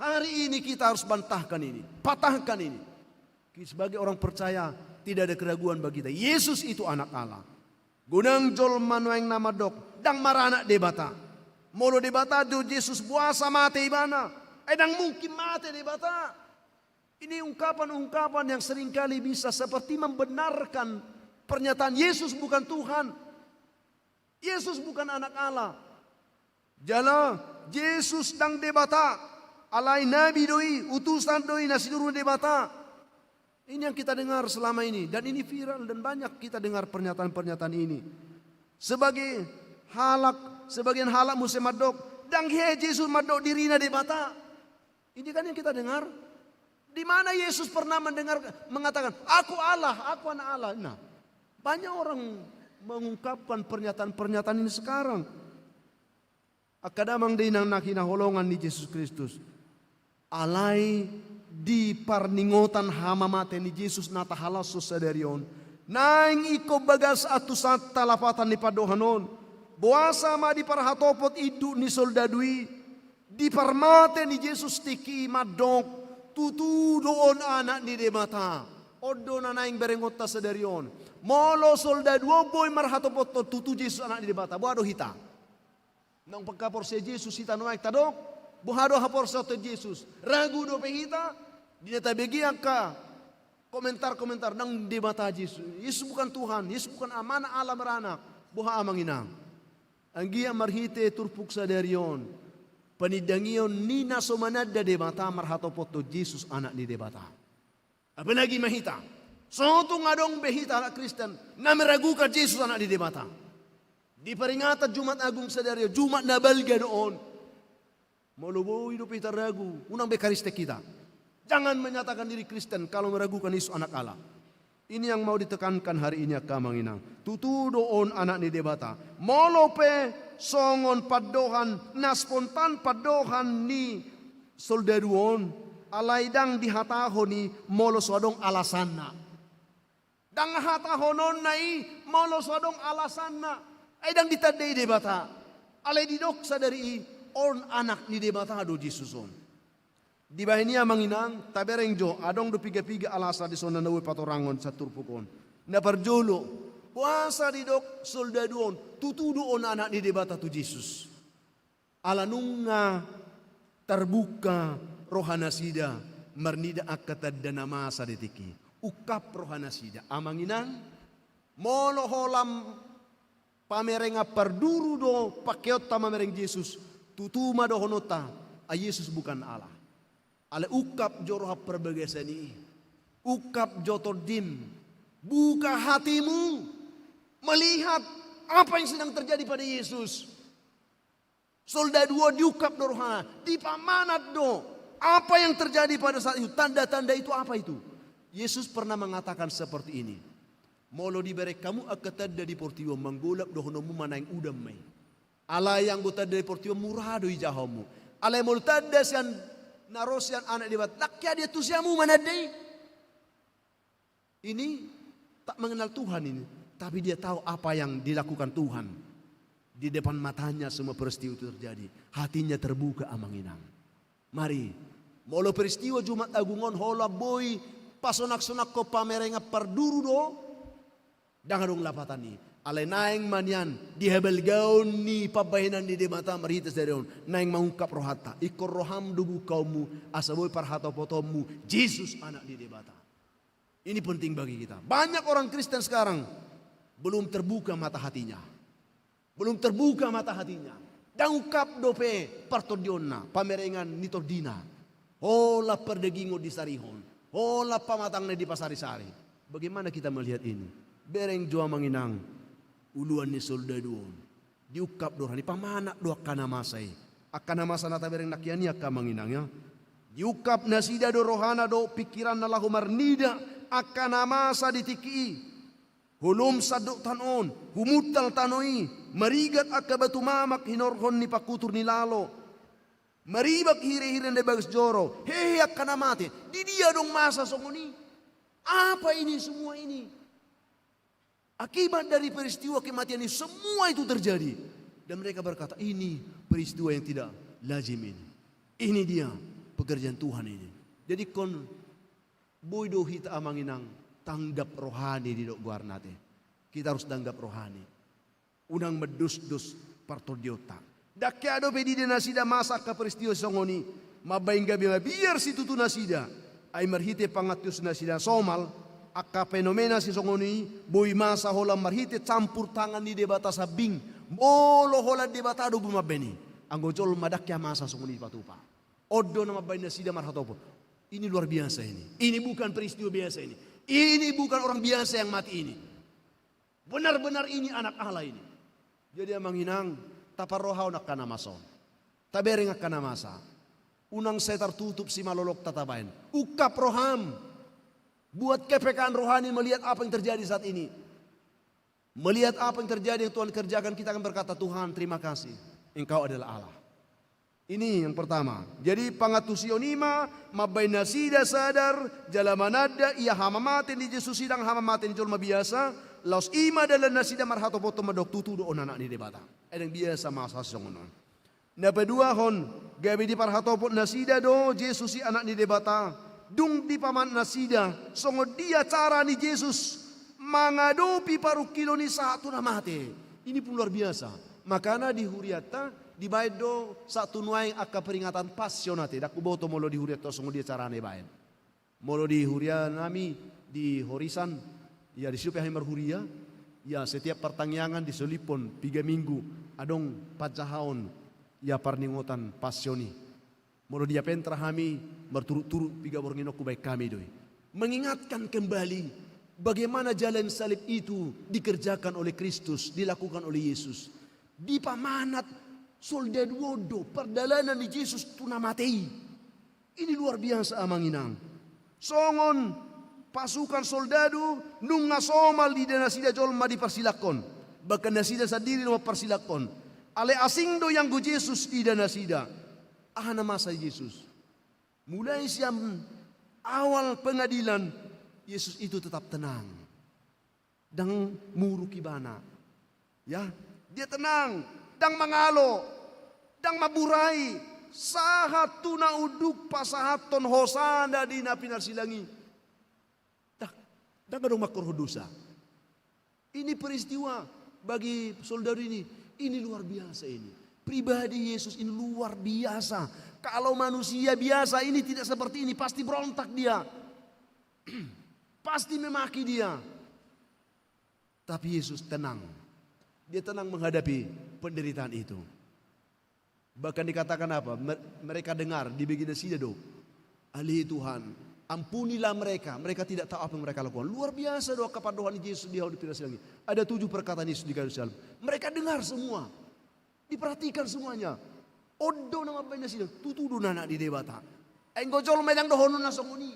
Hari ini kita harus bantahkan ini, patahkan ini. Kita sebagai orang percaya, tidak ada keraguan bagi kita. Yesus itu Anak Allah. Godang jolma nuaeng na mandok, ndang maranak Debata. Molo Debata do Jesus, boasa mate ibana? Ai ndang mungkin mate Debata. Ini ungkapan-ungkapan yang seringkali bisa seperti membenarkan pernyataan Yesus bukan Tuhan. Yesus bukan Anak Allah. Jala Jesus ndang Debata, alai nabi do i, utusan do i na sinuru ni Debata. Ini yang kita dengar selama ini, dan ini viral dan banyak kita dengar pernyataan-pernyataan ini. Sebagai halak, sebagian halak muse mandok, ndang hea Jesus mandok dirina Debata. Ini kan yang kita dengar. Di mana Yesus pernah mendengar mengatakan, "Aku Allah, aku Anak Allah"? Nah, banyak orang mengungkapkan pernyataan-pernyataan ini sekarang. Angka damang dainang na hinaholongan ni Jesus Kristus. Alai di parningotan hamamate ni Jesus na tahalashon sadari on, naeng ingkon bagas antusanta lapatan ni pandohan on. Boasa ma diparhatopot induk ni soldadu i di parmate ni Jesus tingki i mandok, tutu do on Anak ni Debata. On do na naeng berengonta sadari on. Molo soldadu on boi marhatopothon tutu Jesus Anak ni Debata, boha do hita? Naung pangkaporsea Jesus hita nuaeng tadok, boha do haporseaonta Jesus? Ragu dope hita? Di na tabege angka komentar-komentar, ndang Debata Jesus, Jesus bukan Tuhan, Jesus bukan a-, mana Allah beranak. Boha amang inang? Anggiat marhite turpuk sadari on, panindangion ni na so mananda Debata marhatopothon Jesus Anak ni Debata. Apalagi ma hita, so tung adong be hita halak Kristen na meragukan Jesus Anak ni Debata. Di peringatan Jumat Agung sadari on, Jumat na balga do on. Molo boi dope hita ragu, unang be Kristen hita. Jangan menyatakan diri Kristen kalau meragukan Jesus Anak Allah. Ini yang mau ditekankan hari ini angka amang inang. Tutu do on Anak ni Debata. Molo pe songon pandohan na spontan pandohan ni soldadu on, alai ndang dihatahon i molo so adong alasanna. Ndang hatahononna i molo so adong alasanna. Ai ndang ditanda i Debata. Alai didok sadari i, on Anak ni Debata do Jesus on. Dibahen i amang inang, tabereng jo, adong do piga-piga alasan di son na boi patoranghon sian turpuk on. Na parjolo, boasa didok soldadu on, tutu do on Anak ni Debata tu Jesus? Ala nunga tarbuka roha nasida marnida angka tanda na masa di tingki i. Ungkap roha nasida. Amang inang, molo holan pamerengan parduru do pangkeonta mamereng Jesus, tutu ma dohononta, ai Jesus bukan Allah. Alai ungkap jo roham parbagasan i. Ungkap jo tondim. Buka hatimu melihat apa yang sedang terjadi pada Yesus. Soldadu on diungkap do rohana, dipamanat do apa yang terjadi pada saat itu, tanda-tanda itu apa itu. Yesus pernah mengatakan seperti ini, molo dibereng hamu angka tanda di portibi on, manggolap dohononmu ma naeng udan ma i. Alai anggo tanda di portibi on mura do ijahonmu. Alai molo tanda sian na ro sian Anak ni Debata, ndang hea diantusi hamu mananda i. Ini tak mengenal Tuhan ini, tapi dia tahu apa yang dilakukan Tuhan. Di depan matanya semua peristiwa itu terjadi. Hatinya terbuka amang inang. Mari, molo peristiwa Jumat Agung on holan boi pasonak-sonakhon pamerengan parduru do, ndang adong lapatan i. Alai naeng ma nian di habalgaon ni pambahenan ni Debata marhite sadari on, naeng mangungkap rohanta. Ingkon roham do bukaonmu asa boi parhatopotonmu Jesus Anak ni Debata. Ini penting bagi kita. Banyak orang Kristen sekarang belum terbuka mata hatinya. Belum terbuka mata hatinya. Ndang ungkap dope partondionna, pamerengan ni tondina. Holan pardagingon disarihon. Holan pamatangna dipasari-sari. Bagaimana kita melihat ini? Bereng jo amang inang, uluan ni soldadu on. Diungkap do rohana, dipamanat do angka na masa i. Angka na masa na tabereng nangkin i angka amang inang ya. Diungkap nasida do rohana dohot pingkiranna laho marnida angka na masa di tingki i. Holom sandok tano on, humuntal tano i, marigat angka batu mamak hinorhon ni pangkutur ni lalo. Maribak hirehire na di bagas joro, hehe angka na mate, di dia adong masa songon i? Apa ini semua ini? Akibat dari peristiwa kematian ini semua itu terjadi. Dan mereka berkata, ini peristiwa yang tidak lazim ini. Ini dia pekerjaan Tuhan ini. Jadi ingkon boi do hita amang inang tanggap rohani didok goarna ate. Kita harus tanggap rohani. Unang mandosdos partondionta. Ndang hea dope diida nasida masa angka peristiwa songon i. Mambaen gabe mabiar situtu nasida. Ai marhite pangantusion nasida somal, angka fenomena sisongon i boi masa holan marhite campur tangan ni Debata sambing. Molo holan Debata do boi mambaen i. Anggo jolma ndang hea masa songon i dipatupa. On do na mambaen nasida marhatopot. Ini luar biasa ini. Ini bukan peristiwa biasa ini. Ini bukan orang biasa yang mati ini. Benar-benar ini anak Allah ini. Jadi amang inang, taparrohahon angka na masa on. Tabereng angka na masa. Unang sai tartutup simalolongta tabaen. Ungkap roham. Buat kepekaan rohani melihat apa yang terjadi saat ini. Melihat apa yang terjadi yang Tuhan kerjakan, kita akan berkata, Tuhan, terima kasih. Engkau adalah Allah. Ini yang pertama. Jadi pangantusion i ma mambaen nasida sadar jala mananda ia hamamate ni Jesus i ndang hamamate ni jolma biasa, laos i ma dalan nasida marhatopothon mandok tutu do on anak ni Debata. Ai ndang biasa masa songon on. Na paduahon, gabe diparhatopot nasida do Jesus i Anak ni Debata, dung dipamanat nasida songon dia cara ni Jesus mangadopi parungkilon i sahat tu na mate. Ini pun luar biasa. Makana di hurianta dibaen do sahat tu nuaeng angka peringatan Passion ate, ndang huboto molo di hurianta songon dia carana dibaen. Molo di huria nami di Horisan, ya, di situ pe hami marhuria, ya, setiap partangiangan di Solimpon piga minggu adong panjahaon, ya, parningotan Passion i. Molo di Apentra hami marturut-turut piga borngin on hubaen hami do i. Mengingatkan kembali bagaimana jalan salib itu dikerjakan oleh Kristus, dilakukan oleh Yesus. Dipamanat soldadu on do pardalanan ni Jesus tu na mate i. Ini luar biasa, amang inang. Songon pasukan soldadu, nunga somal diida nasida jolma diparsilanghon. Bahkan nasida sandiri do mamparsilanghon. Alai asing do ianggo Jesus diida nasida. Aha na masa Jesus? Mulai sian awal pengadilan, Jesus itu tetap tenang. Ndang muruk ibana. Ya, dia tenang, ndang mangalo, ndang mamburai, sahat tu na unduk pasahathon hosana di na pinarsilang i. Ndang, ndang adong mangkorhon dosa. Ini peristiwa bagi soldadu ini, ini luar biasa ini. Pribadi Yesus ini luar biasa. Kalau manusia biasa ini tidak seperti ini, pasti berontak dia. Pasti memaki dia. Tapi Yesus tenang. Dia tenang menghadapi penderitaan itu. Bahkan dikatakan apa? Mer-, mereka dengar, dibege nasida do. Ale Tuhan, ampunilah mereka. Mereka tidak tahu apa yang mereka lakukan. Luar biasa do angka pandohan ni Jesus di hau di pinarsilang i. Ada tujuh perkataan Yesus di kayu salib. Mereka dengar semua. Diperhatikan semuanya. On do na mambaen nasida, tutu do na Anak ni Debata. Ai anggo jolma i ndang dohonon na songon i.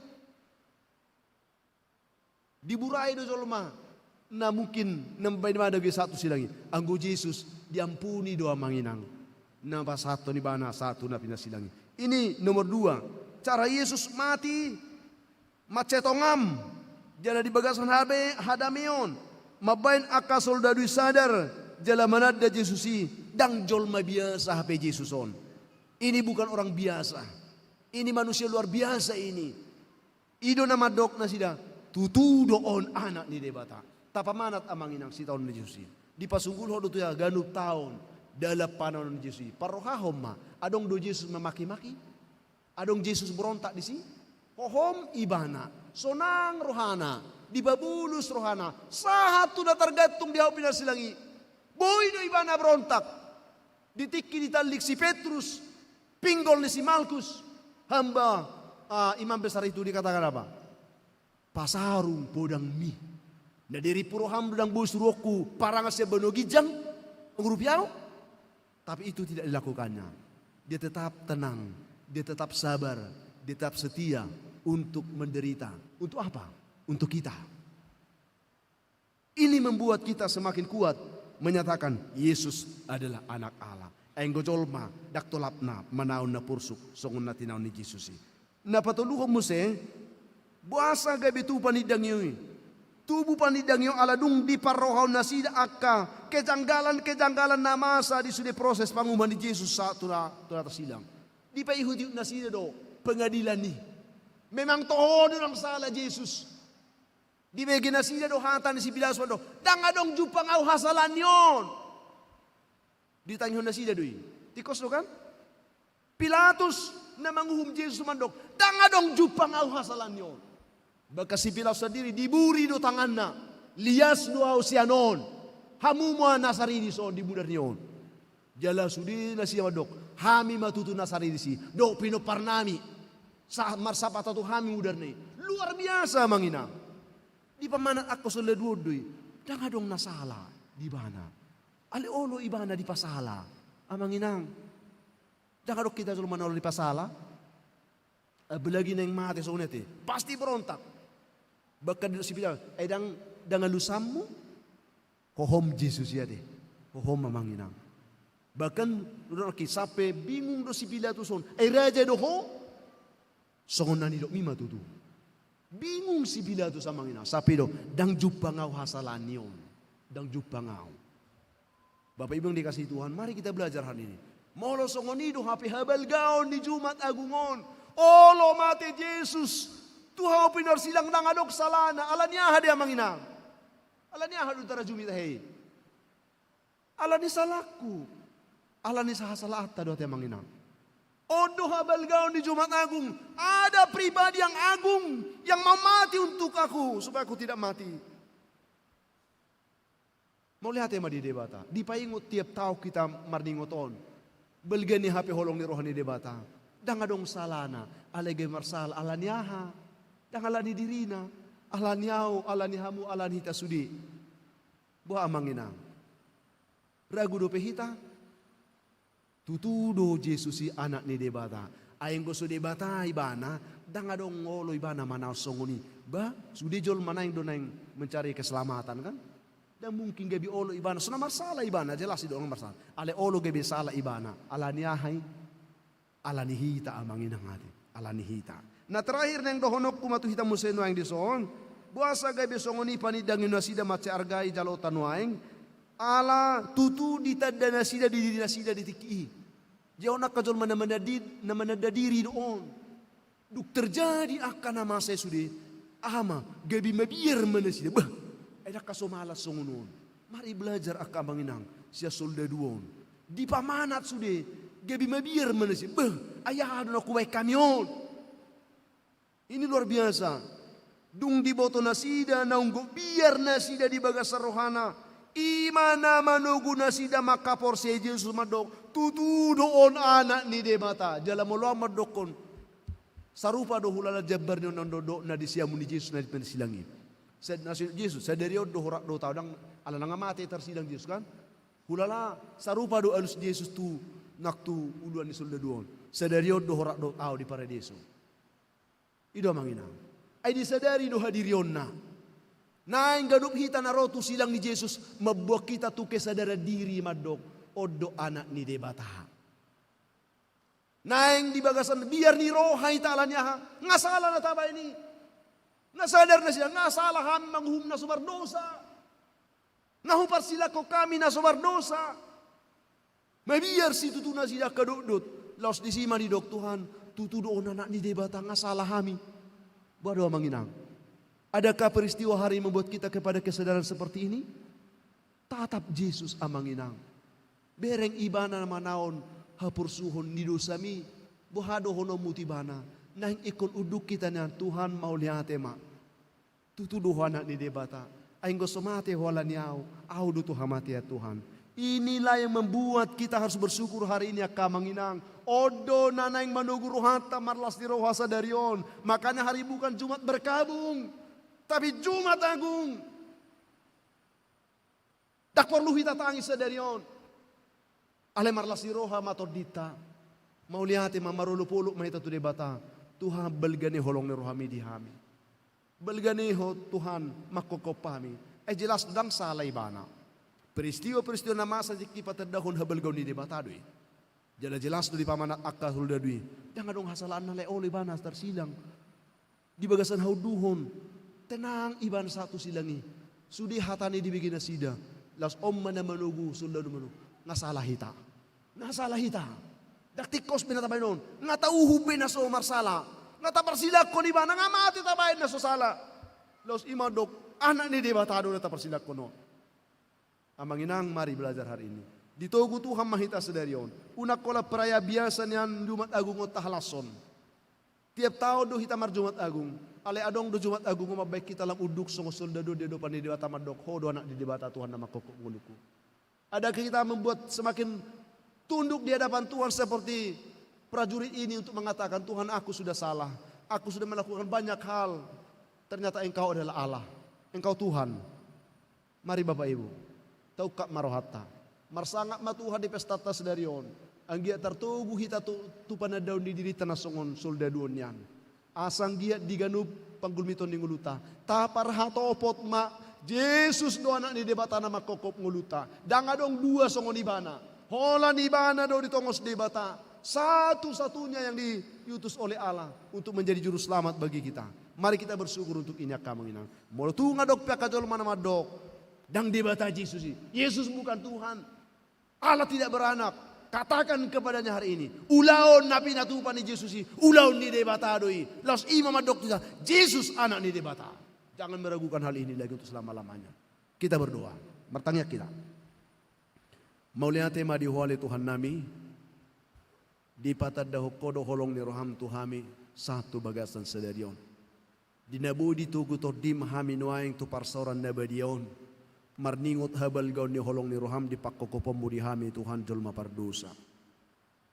Diburai do jolma na mungkin na mambaen ibana gabe sahat tu silang i. Anggo Jesus diampuni do, amang inang, na pasahathon ibana sahat tu na pinarsilang i. Ini nomor dua. Cara Jesus mati mansai tongamna di bagasan habe-, hadameon, mambaen angka soldadu i sadar jala mananda Jesus i. Ndang jolma biasa hape Jesus on. Ini bukan orang biasa. Ini manusia luar biasa ini. I do na mandok nasida, tutu do on Anak ni Debata. Tapamanat, amang inang, sitaonon ni Jesus i. Dipasunggulhon do tu ia ganup taon dalan panaonon ni Jesus i. Parrohahon ma, adong do Jesus mamaki-maki? Adong Jesus berontak disi? Hohom ibana, sonang rohana, dipabulus rohana, sahat tu na targantung di hau pinarsilang i. Boi do ibana berontak. Di tingki ditallik si Petrus, pinggol ni si Malkus, hamba, ah, imam besar itu, dikatakan apa? Pasarung podangmi. Na dirimpu roham do ndang boi suruonku parangan sian banua ginjang mangurupi ahu. Tapi itu tidak dilakukannya. Dia tetap tenang, dia tetap sabar, dia tetap setia untuk menderita. Untuk apa? Untuk kita. Ini membuat kita semakin kuat menyatakan Yesus adalah Anak Allah. Ai anggo jolma ndang tolapna manaon na porsuk songon na tinaon ni Jesus i. Na patoluhon muse, boasa gabe tubu panindang i? Tubu panindang i ala dung diparrohahon nasida angka kejanggalan-kejanggalan na masa di sude proses panguhuman ni Jesus sahat tu na, tu na tarsilang. Dipaihut-ihut nasida do pengadilan i. Memang toho do ndang sala Jesus. Dibege nasida do hata ni si Pilatus mandok, ndang adong jumpang ahu hasalaan ni on. Ditangihon nasida do i. Tingkos do kan? Pilatus na manguhum Jesus mandok, ndang adong jumpang ahu hasalaan ni on. Bahkan si Pilatus sandiri diburi do tanganna. Lias do ahu sian on. Hamu ma na saridis on di mudar ni on. Jala sude nasida mandok, hami ma tutu na saridis i, dohot pinomparnami. Sa-, marsapata tu hami mudarna i. Luar biasa, amang inang. Dipamanat angka soldadu on do i. Ndang adong na sala di ibana. Alai olo ibana dipasala, amang inang. Ndang adong hita jolma na olo dipasala. Apalagi naeng mate songon i ate, pasti berontak. Bahkan didok si Pilatus, ai ndang, ndang alusanmu? Hohom Jesus i ate. Hohom, amang inang. Bahkan didok nangkin sampe bingung do si Pilatus on, ai raja do ho? Songon na nidokmi ma tutu. Bingung si Pilatus, amang inang, sampe didok, ndang jumpang ahu hasalaan ni on. Ndang jumpang ahu. Bapak Ibu yang dikasihi Tuhan, mari kita belajar hari ini. Molo songon i do hape habalgaon ni Jumat Agung on, olo mate Jesus tu hau pinarsilang, ndang adong salana. Ala ni aha de, amang inang? Ala ni aha do tarajumi tahe i? Ala ni salangku, ala ni sahasalaanta do ate, amang inang. On do habalgaon ni Jumat Agung. Ada pribadi yang agung yang mau mati untuk aku supaya aku tidak mati. Mauliate ma di Debata. Dipaingot tiap taon hita marningot on. Balga ni hape holong ni roha ni Debata. Ndang adong salana. Alai gabe marsala ala ni aha? Ndang ala ni dirina. Ala ni ahu, ala ni hamu, ala ni hita sude. Boha, amang inang? Ragu dope hita? Tutu do Jesus i Anak ni Debata. Ai anggo so Debata ibana, ndang adong olo ibana manaon songon i. Bah, sude jolma naeng do naeng mencari keselamatan, kan? Ndang mungkin gabe olo ibana. So na marsala ibana, jelas i do na marsala. Alai olo gabe sala ibana. Ala ni aha i? Ala ni hita, amang inang, ate. Ala ni hita. Na terakhir naeng dohononku ma tu hita muse nuaeng dison, boasa gabe songon i panindangi nasida mansai arga i jaloonta nuaeng? Ala tutu ditanda nasida di diri nasida di tingki i. Dia on angka jolma na mananda-, na mananda diri do on. Dung terjadi angka na masa i sude, aha ma, gabe mabiar ma nasida. Bah, ai ndang ka so malas songon on. Mari belajar angka, amang inang, sian soldadu on. Dipamanat sude, gabe mabiar ma nasida. Bah, ai aha do na hubaen hami on? Ini luar biasa. Dung diboto nasida naung gok biar nasida di bagasan rohana, i ma na manogu nasida mangkaporseai Jesus mandok, tutu do on Anak ni Debata. Jala molo ahu mandokkon, sarupa do hulala jambar ni on na dohot na di siamun ni Jesus na di pinarsilang i. Sa-, na si Jesus, sadari on do horak dohot ahu, ndang, ala nunga mate tarsilang Jesus, kan? Hulala sarupa do alus Jesus tu nang tu uluan ni soldadu on. Sadari on do horak dohot ahu di paradiso. I do, amang inang. Ai disadari do hadirionna. Naeng ganup hita na ro tu silang ni Jesus, mamboan hita tu kesadaran diri mandok, on do Anak ni Debata. Naeng di bagasan biar ni roha hita ala ni aha? Nga sala na tabaen i. Nga sadar nasida, nga sala hami manguhum na so mardosa. Nga huparsilangkon hami na so mardosa. Mabiar situtu nasida angka dotdot. Laos disi ma didok Tuhan, tutu do on Anak ni Debata, nga sala hami. Boha do, amang inang? Adakah peristiwa hari membuat kita kepada kesadaran seperti ini? Tatap Jesus, amang inang. Bereng ibana manaon haporsuhon ni dosami. Boha dohononmu tu ibana? Naeng ingkon unduk hita nian, Tuhan, mauliate ma. Tutu do ho Anak ni Debata. Ai anggo so mate ho ala ni ahu, ahu do tu hamatean, Tuhan. Inilah yang membuat kita harus bersyukur hari ini, angka amang inang. On do na naeng manogu rohanta marlas ni roha sadari on. Makanya hari bukan Jumat Berkabung, tapi Jumat Agung. Ndang porlu hita tangis sadari on. Alai marlas ni roha ma tondinta. Mauliate ma, marolopolop ma hita tu Debata. Tuhan, balga ni holong ni rohami di hami. Balga ni ho, Tuhan, mangkophop hami. Ai jelas ndang sala ibana. Peristiwa-peristiwa na masa tingki patandahon habalgaon ni Debata do i. Jala jelas do dipamanat angka soldadu i. Ndang adong hasalaanna, alai olo ibana tarsilang. Di bagasan haunduhon, tenang ibana sahat tu silang i. Sude hatana i dibege nasida. Laos on ma na manogu soldadu, manogu. Nga sala hita. Nga sala hita. Ndang tingkos be na tabaen on. Nga tauhum be na so marsala. Nga taparsilangkon ibana, nga mate tabaen na so sala. Laos i mandok, Anak ni Debata do na taparsilangkon on. Amang inang, mari belajar hari ini. Ditogu Tuhan ma hita sadari on. Unang holan perayaan biasa nian Jumat Agung on tahalashon. Tiap taon do hita marJumat Agung. Alai adong do Jumat Agung on mambaen hita lam unduk songon soldadu on di adopan ni Debata mandok, ho do Anak ni Debata, Tuhan, na mangkophop ngolungku. Adakah kita membuat semakin tunduk di hadapan Tuhan seperti prajurit ini untuk mengatakan, Tuhan, aku sudah salah. Aku sudah melakukan banyak hal. Ternyata Engkau adalah Allah. Engkau Tuhan. Mari Bapak Ibu, taungkap ma rohanta. Marsangap ma Tuhan di pestanta sadari on. Anggiat tartogu hita tu, tu panandaon ni dirinta na songon soldadu on nian. Asa anggiat di ganup panggulmiton ni ngolunta, taparhatopot ma, Jesus do Anak ni Debata na mangkophop ngolunta. Ndang adong dua songon ibana. Holan ibana do ditongos Debata. Satu-satunya yang diutus oleh Allah untuk menjadi juru selamat bagi kita. Mari kita bersyukur untuk ini, angka amang inang. Molo tung adong pe angka jolma na mandok, ndang Debata Jesus i. Yesus bukan Tuhan. Allah tidak beranak. Katakan kepadanya hari ini, ulaon na pinatupa ni Jesus i, ulaon ni Debata do i. Laos i ma mandok tu hita, Jesus Anak ni Debata. Jangan meragukan hal ini lagi untuk selama-lamanya. Kita berdoa. Martangiang hita. Mauliate ma di Ho ale Tuhannami, dipatandahon Ho do holong ni roham tu hami, sahat tu bagasan sadari on. Di na boi ditogu tondim hami nuaeng tu parsaoran na badia on, marningot habalgaon ni holong ni roham di pangkophonmu di hami Tuhan jolma pardosa.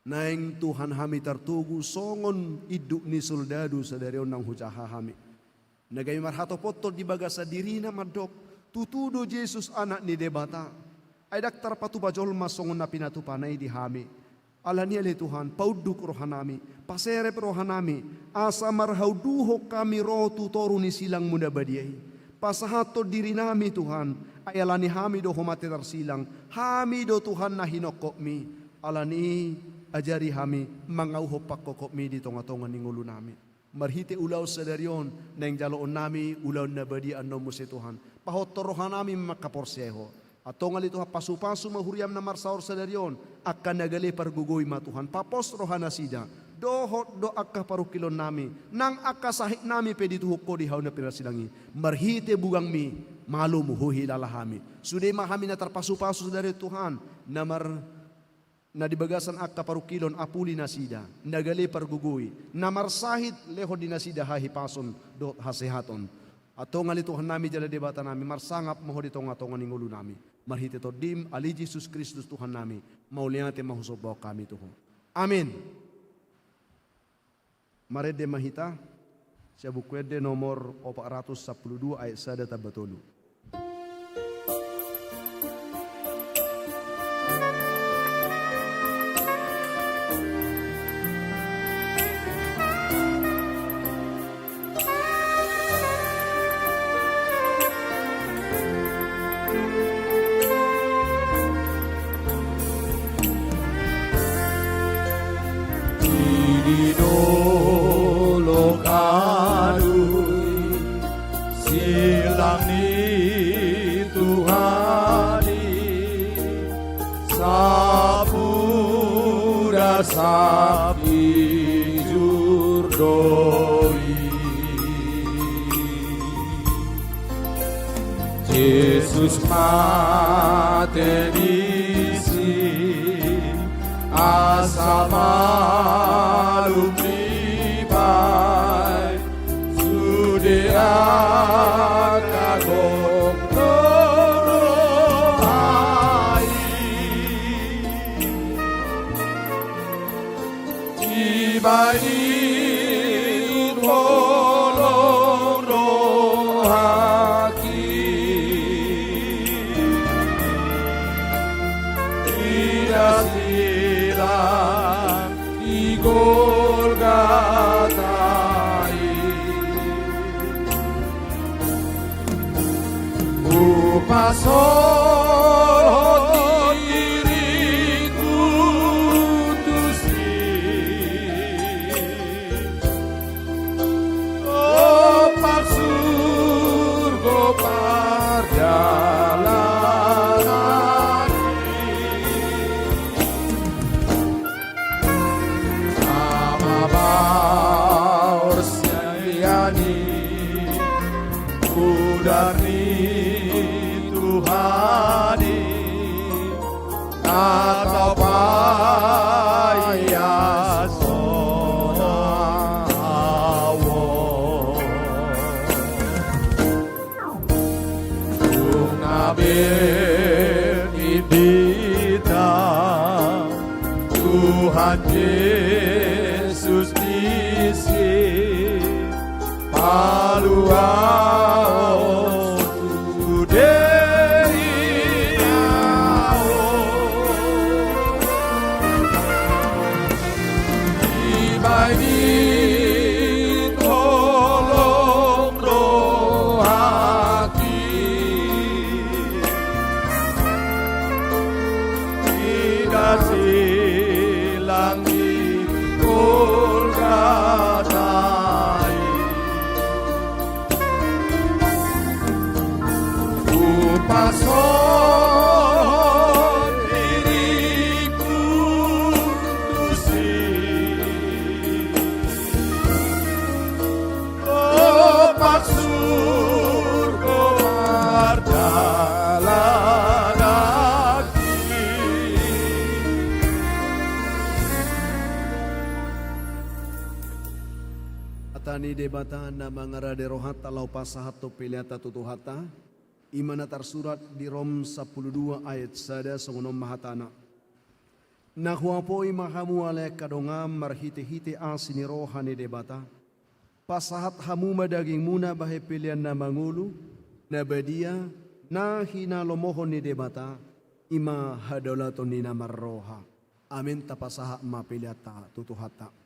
Naeng Tuhan hami tartogu songon induk ni soldadu sadari on naung hujaha hami. Na gabe marhatopothon di bagasan dirina mandok, tutu do Jesus Anak ni Debata. Ai ndang tarpatupa jolma songon na pinatupana i di hami. Alani i ale Tuhan, paunduk rohanami, paserep rohanami, asa marhaunduhon hami ro tu toru ni silangmu na badia i. Pasahathon dirinami Tuhan, ai alani hami do Ho mate tarsilang, hami do Tuhan na hinongkopmi. Alani i ajari hami mangauhon pangkophonmi di tonga-tonga ni ngolunami. Marhite ulaon sadari on, naeng jaloonnami ulaon na badia annon muse Tuhan. Pahothon rohanami mangkaporseai Ho. Antong ale Tuhan, pasu-pasu ma huriam na marsaor sadari on, angka na gale pargogoi ma Tuhan, papos rohanasida, dohot do angka parungkilonnami, nang angka sahitnami pe dituhuk Ho di hau na pinarsilang i, marhite bugangmi, malum huhilala hami. Sude ma hami na tarpasu-pasu sadari on Tuhan, na mar na di bagasan angka parungkilon apuli nasida, na gale pargogoi, na marsahit lehon di nasida hahipason dohot hasehaton. Antong ale Tuhannami jala Debatanami, marsangap ma Ho di tonga-tonga ni ngolunami. Marhite Tondim, ale Jesus Kristus Tuhannami, mauliate ma husombahon hami tu Ho. Amin. Marende ma hita, sian Buku Ende nomor opat ratus sampulu dua ayat sada tamba tolu. Di dolok aduy silang ni Tuhan i, sapuda sapinjur do i. Jesus mate disi, asa malum dibaen sude angka gok dohot roha i. Dibaen i tu holong rohangki, ida silang di Golgota i. Hupasohot diringku tusi, dompak surgo parjalananki. Ama baor sian i, mudar ni Tuhan i, na tau paias hona ahu on. Dung na berngin hita Tuhan Jesus disi, paluahon sude i ahu on. Dibaen i tu holong rohangki, ida silang di Golgota i. Ni Debata na mangarade rohanta laho pasahathon peleanta tu Tuhanta, i ma na tarsurat di Rom sampulu dua ayat sada, songon on ma hatana: Na huapoi ma hamu ale angka dongan marhitehite asi ni roha ni Debata, pasahat hamu ma dagingmuna bahen pelean na mangolu, na badia, na hinalomohon ni Debata, i ma hadaulaton ni na marroha. Amen. Tapasahat ma peleanta tu Tuhanta.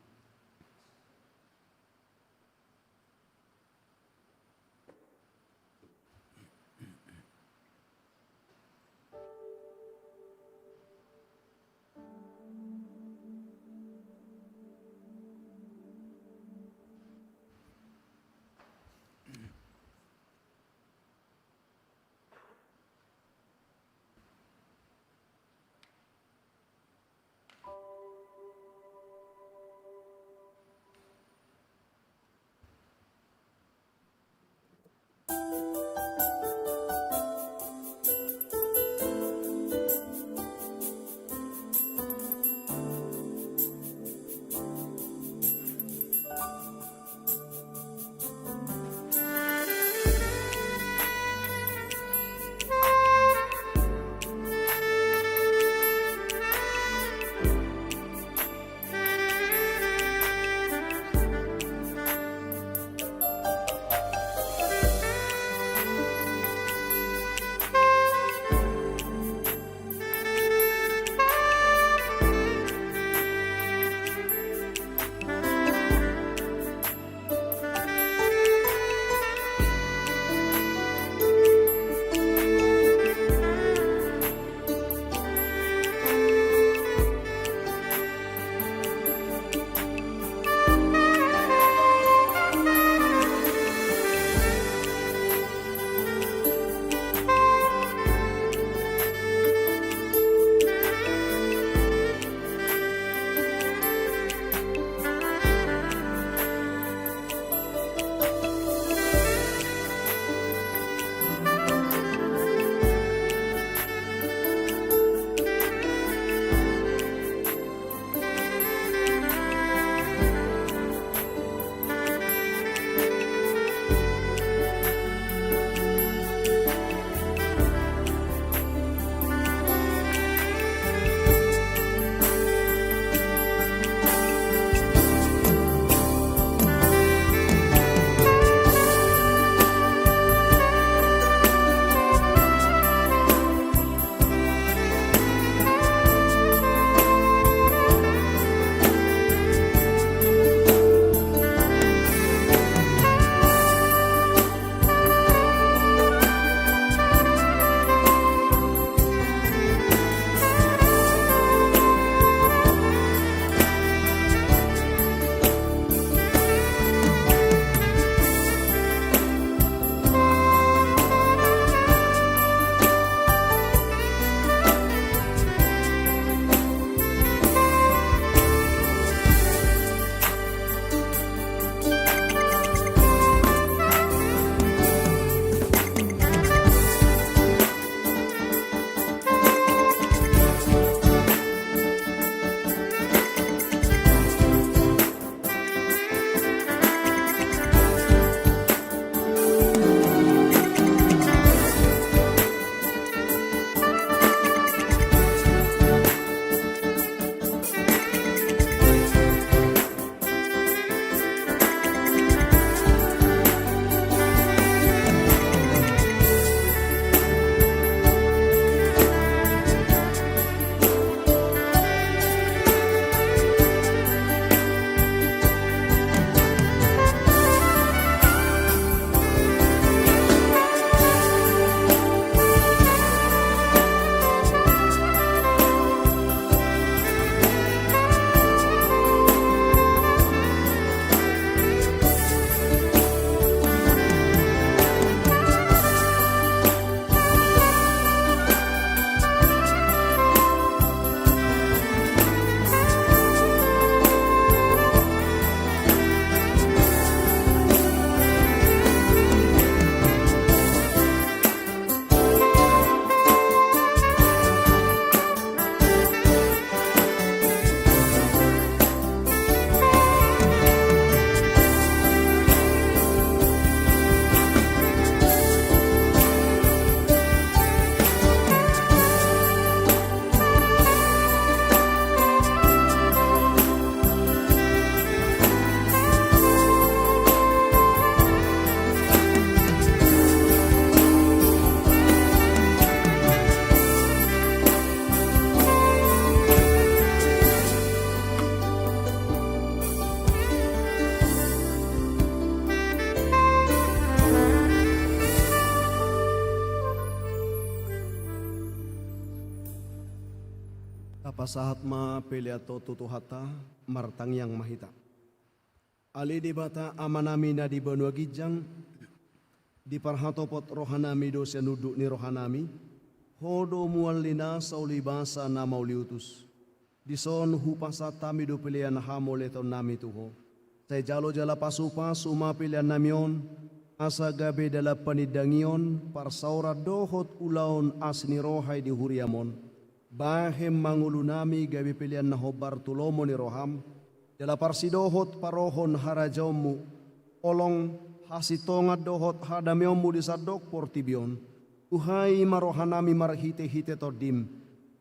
Pasahat ma pelean on tu Tuhanta, martangiang ma hita. Ale Debata Amanami na di banua ginjang, diparhatopot rohanami do sian unduk ni rohanami, Ho do mual ni nasa, uli basa na mauliutus. Dison hupasahat hami do pelean hamoleonnami tu Ho. Sai jalo jala pasupasu ma peleannami on, asa gabe dalan panindangion, parsaoran dohot ulaon asi ni roha i di huriam on. Bahen ma ngolunami gabe pelean na hombar tu lomo ni roham, jala parsidohot parohon harajaonmu, holong, hasintongan dohot hadameonmu di sandok portibi on. Tuhan, i ma rohanami marhitehite Tondim,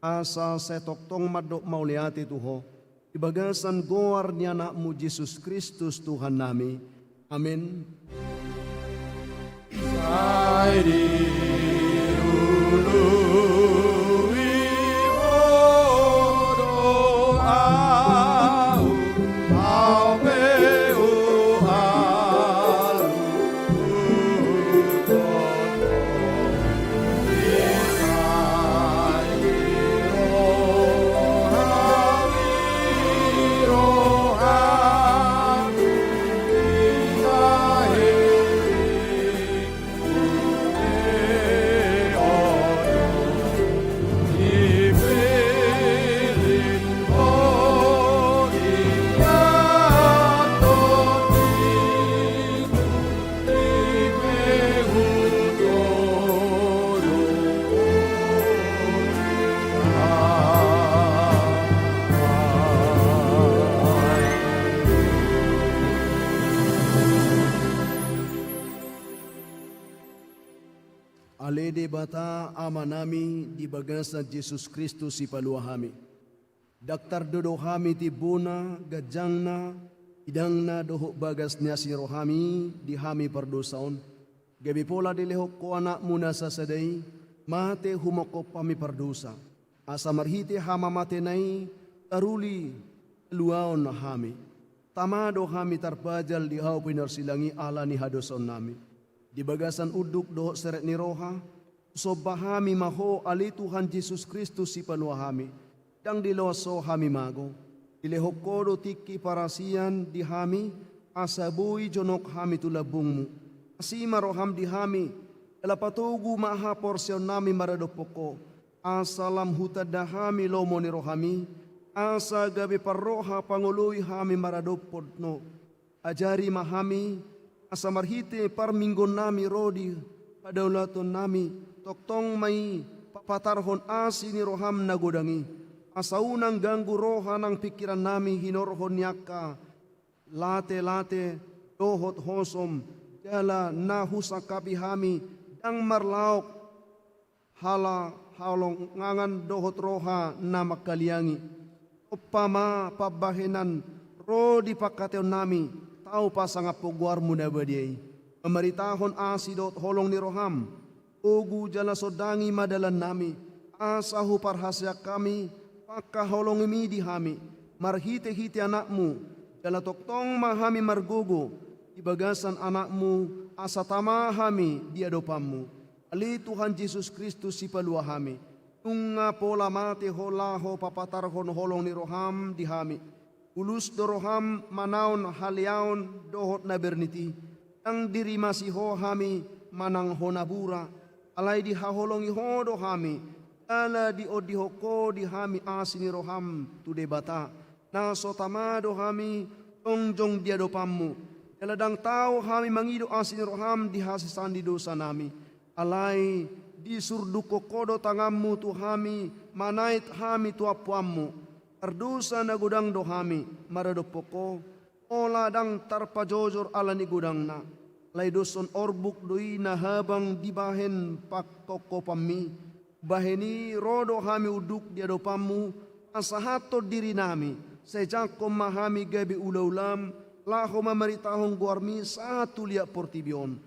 asa sai tongtong mandok mauliate tu Ho, di bagasan goar ni Anakmu Jesus Kristus Tuhannami. Amen. Sai diului Ho do ahu, ahu pe hualuhon. Ale Debata Amanami, di bagasan Jesus Kristus Sipalua hami. Ndang tardodo hami timbuna, ganjangna, idangna dohot bagas ni asi ni rohami di hami pardosa on. Gabe pola dilehon Ho Anakmu na sasada i, mate humongkop hami pardosa, asa marhite hamamatena i taruli haluaon hami. Tama do hami tarpajal di Ho pinarsilang i ala ni hadosaonnami. Di bagasan unduk dohot serep ni roha, husomba hami ma Ho, ale Tuhan Jesus Kristus Sipalua hami. Ndang diloas Ho hami mago. Dilehon Ho do tingki parasian di hami, asa boi jonok hami tu lambungMu. Asi ma rohaM di hami, jala patogu ma haporseaonnami maradophon Ho, asa lam hutanda hami lomo ni rohaMi, asa gabe parroha pangoloi hami maradophon Ho. Ajari ma hami, asa marhite parmingguonnami ro di hadaulathonnami, tongtong ma i papatarhon asi ni rohaM na godang i, asa unang ganggu roha nang pingkirannami hinorhon ni angka late-late dohot hosom, jala na husangkapi hami ndang marlaok halaholongan dohot roha na mangkaliangi. Ompa ma pambahenan ro di pangkataionnami, tau pasangaphon goarMu na badia i, mamaritahon asi dohot holong ni rohaM. Togu jala sondangi ma dalannami, asa huparhaseang hami pangkaholongiMi di hami, marhite-hite AnakMu, jala tongtong ma hami margogo di bagasan AnakMu, asa tama hami di adopanMu. Ale Tuhan Jesus Kristus Sipalua hami, nunga pola mate Ho laho papatarhon holong ni rohaM di hami. Bulus do rohaM manaon haleaon dohot na bernit i. Ndang dirimasi Ho hami manang hona bura, alai dihaholongi Ho do hami, jala diondihon Ho di hami asi ni rohaM tu Debata. Na so tama do hami jongjong di adopanMu, jala ndang tau hami mangido asi ni rohaM di hasesaan ni dosanami. Alai disurdukhon Ho do tanganMu tu hami, manait hami tu ampuanMu. Pardosa na godang do hami maradophon Ho, pola ndang tarpajojor ala ni godangna. Alai doshon orbuk do i na habang dibahen pangkopkopanMi. Bahen i ro do hami unduk di adopanMu, pasahathon dirinami, sai jangkon ma hami gabe ulaulaM, laho mamaritahon goarMi sahat tu liat portibi on.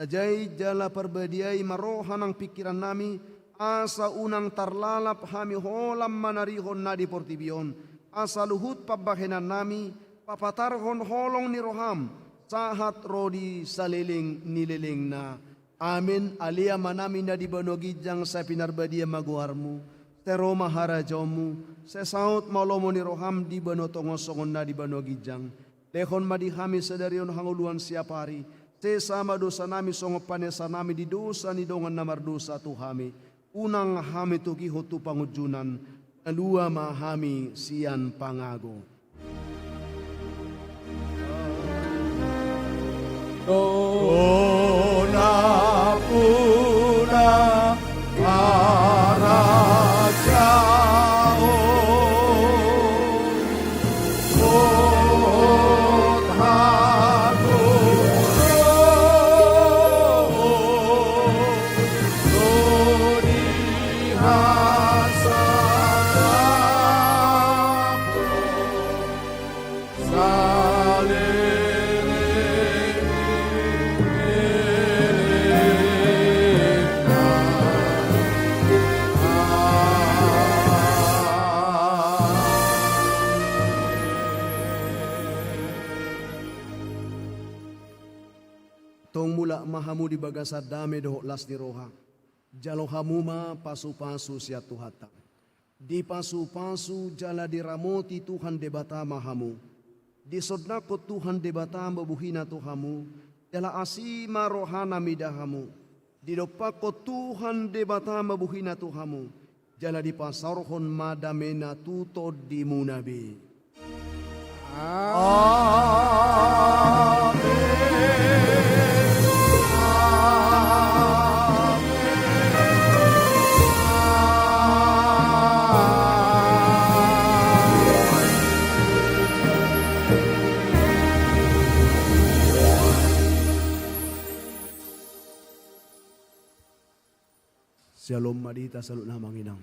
Rajai jala parbadiai ma roha nang pingkirannami, asa unang tarlalap hami holan manarihon na di portibi on, asa luhut pambahenannami papatarhon holong ni rohaM, sahat ro di saleleng ni lelengna. Amen. Ale Amanami na di banua ginjang, sai pinarbadia ma goarMu. Sai ro ma harajaonmu, sai saut ma lomo ni roham di banua tonga on songon na di banua ginjang. Lehon ma di hami sadari on hangoluan siapari, sesa ma dosanami songon panesanami di dosa ni dongan na mardosa tu hami. Unang hami togihon tu pangunjunan, palua ma hami sian pangago. Dona puna harajaon, hot hagogoon do di hasangapon saleleng ni lelengna. Amen. Tong mulak ma hamu di bagasan dame dohot las ni roha. Jalo hamu ma pasupasu sian Tuhanta. Dipasupasu jala diramoti Tuhan Debata ma hamu. Disondangkon Tuhan Debata ma bohina tu hamu, jala asi ma rohana mida hamu. Didompakkon Tuhan Debata ma bohina tu hamu, jala dipasaorhon ma damena tu tondimuna be. Amen. Syalom ma di hita saluhutna, Amang Inang.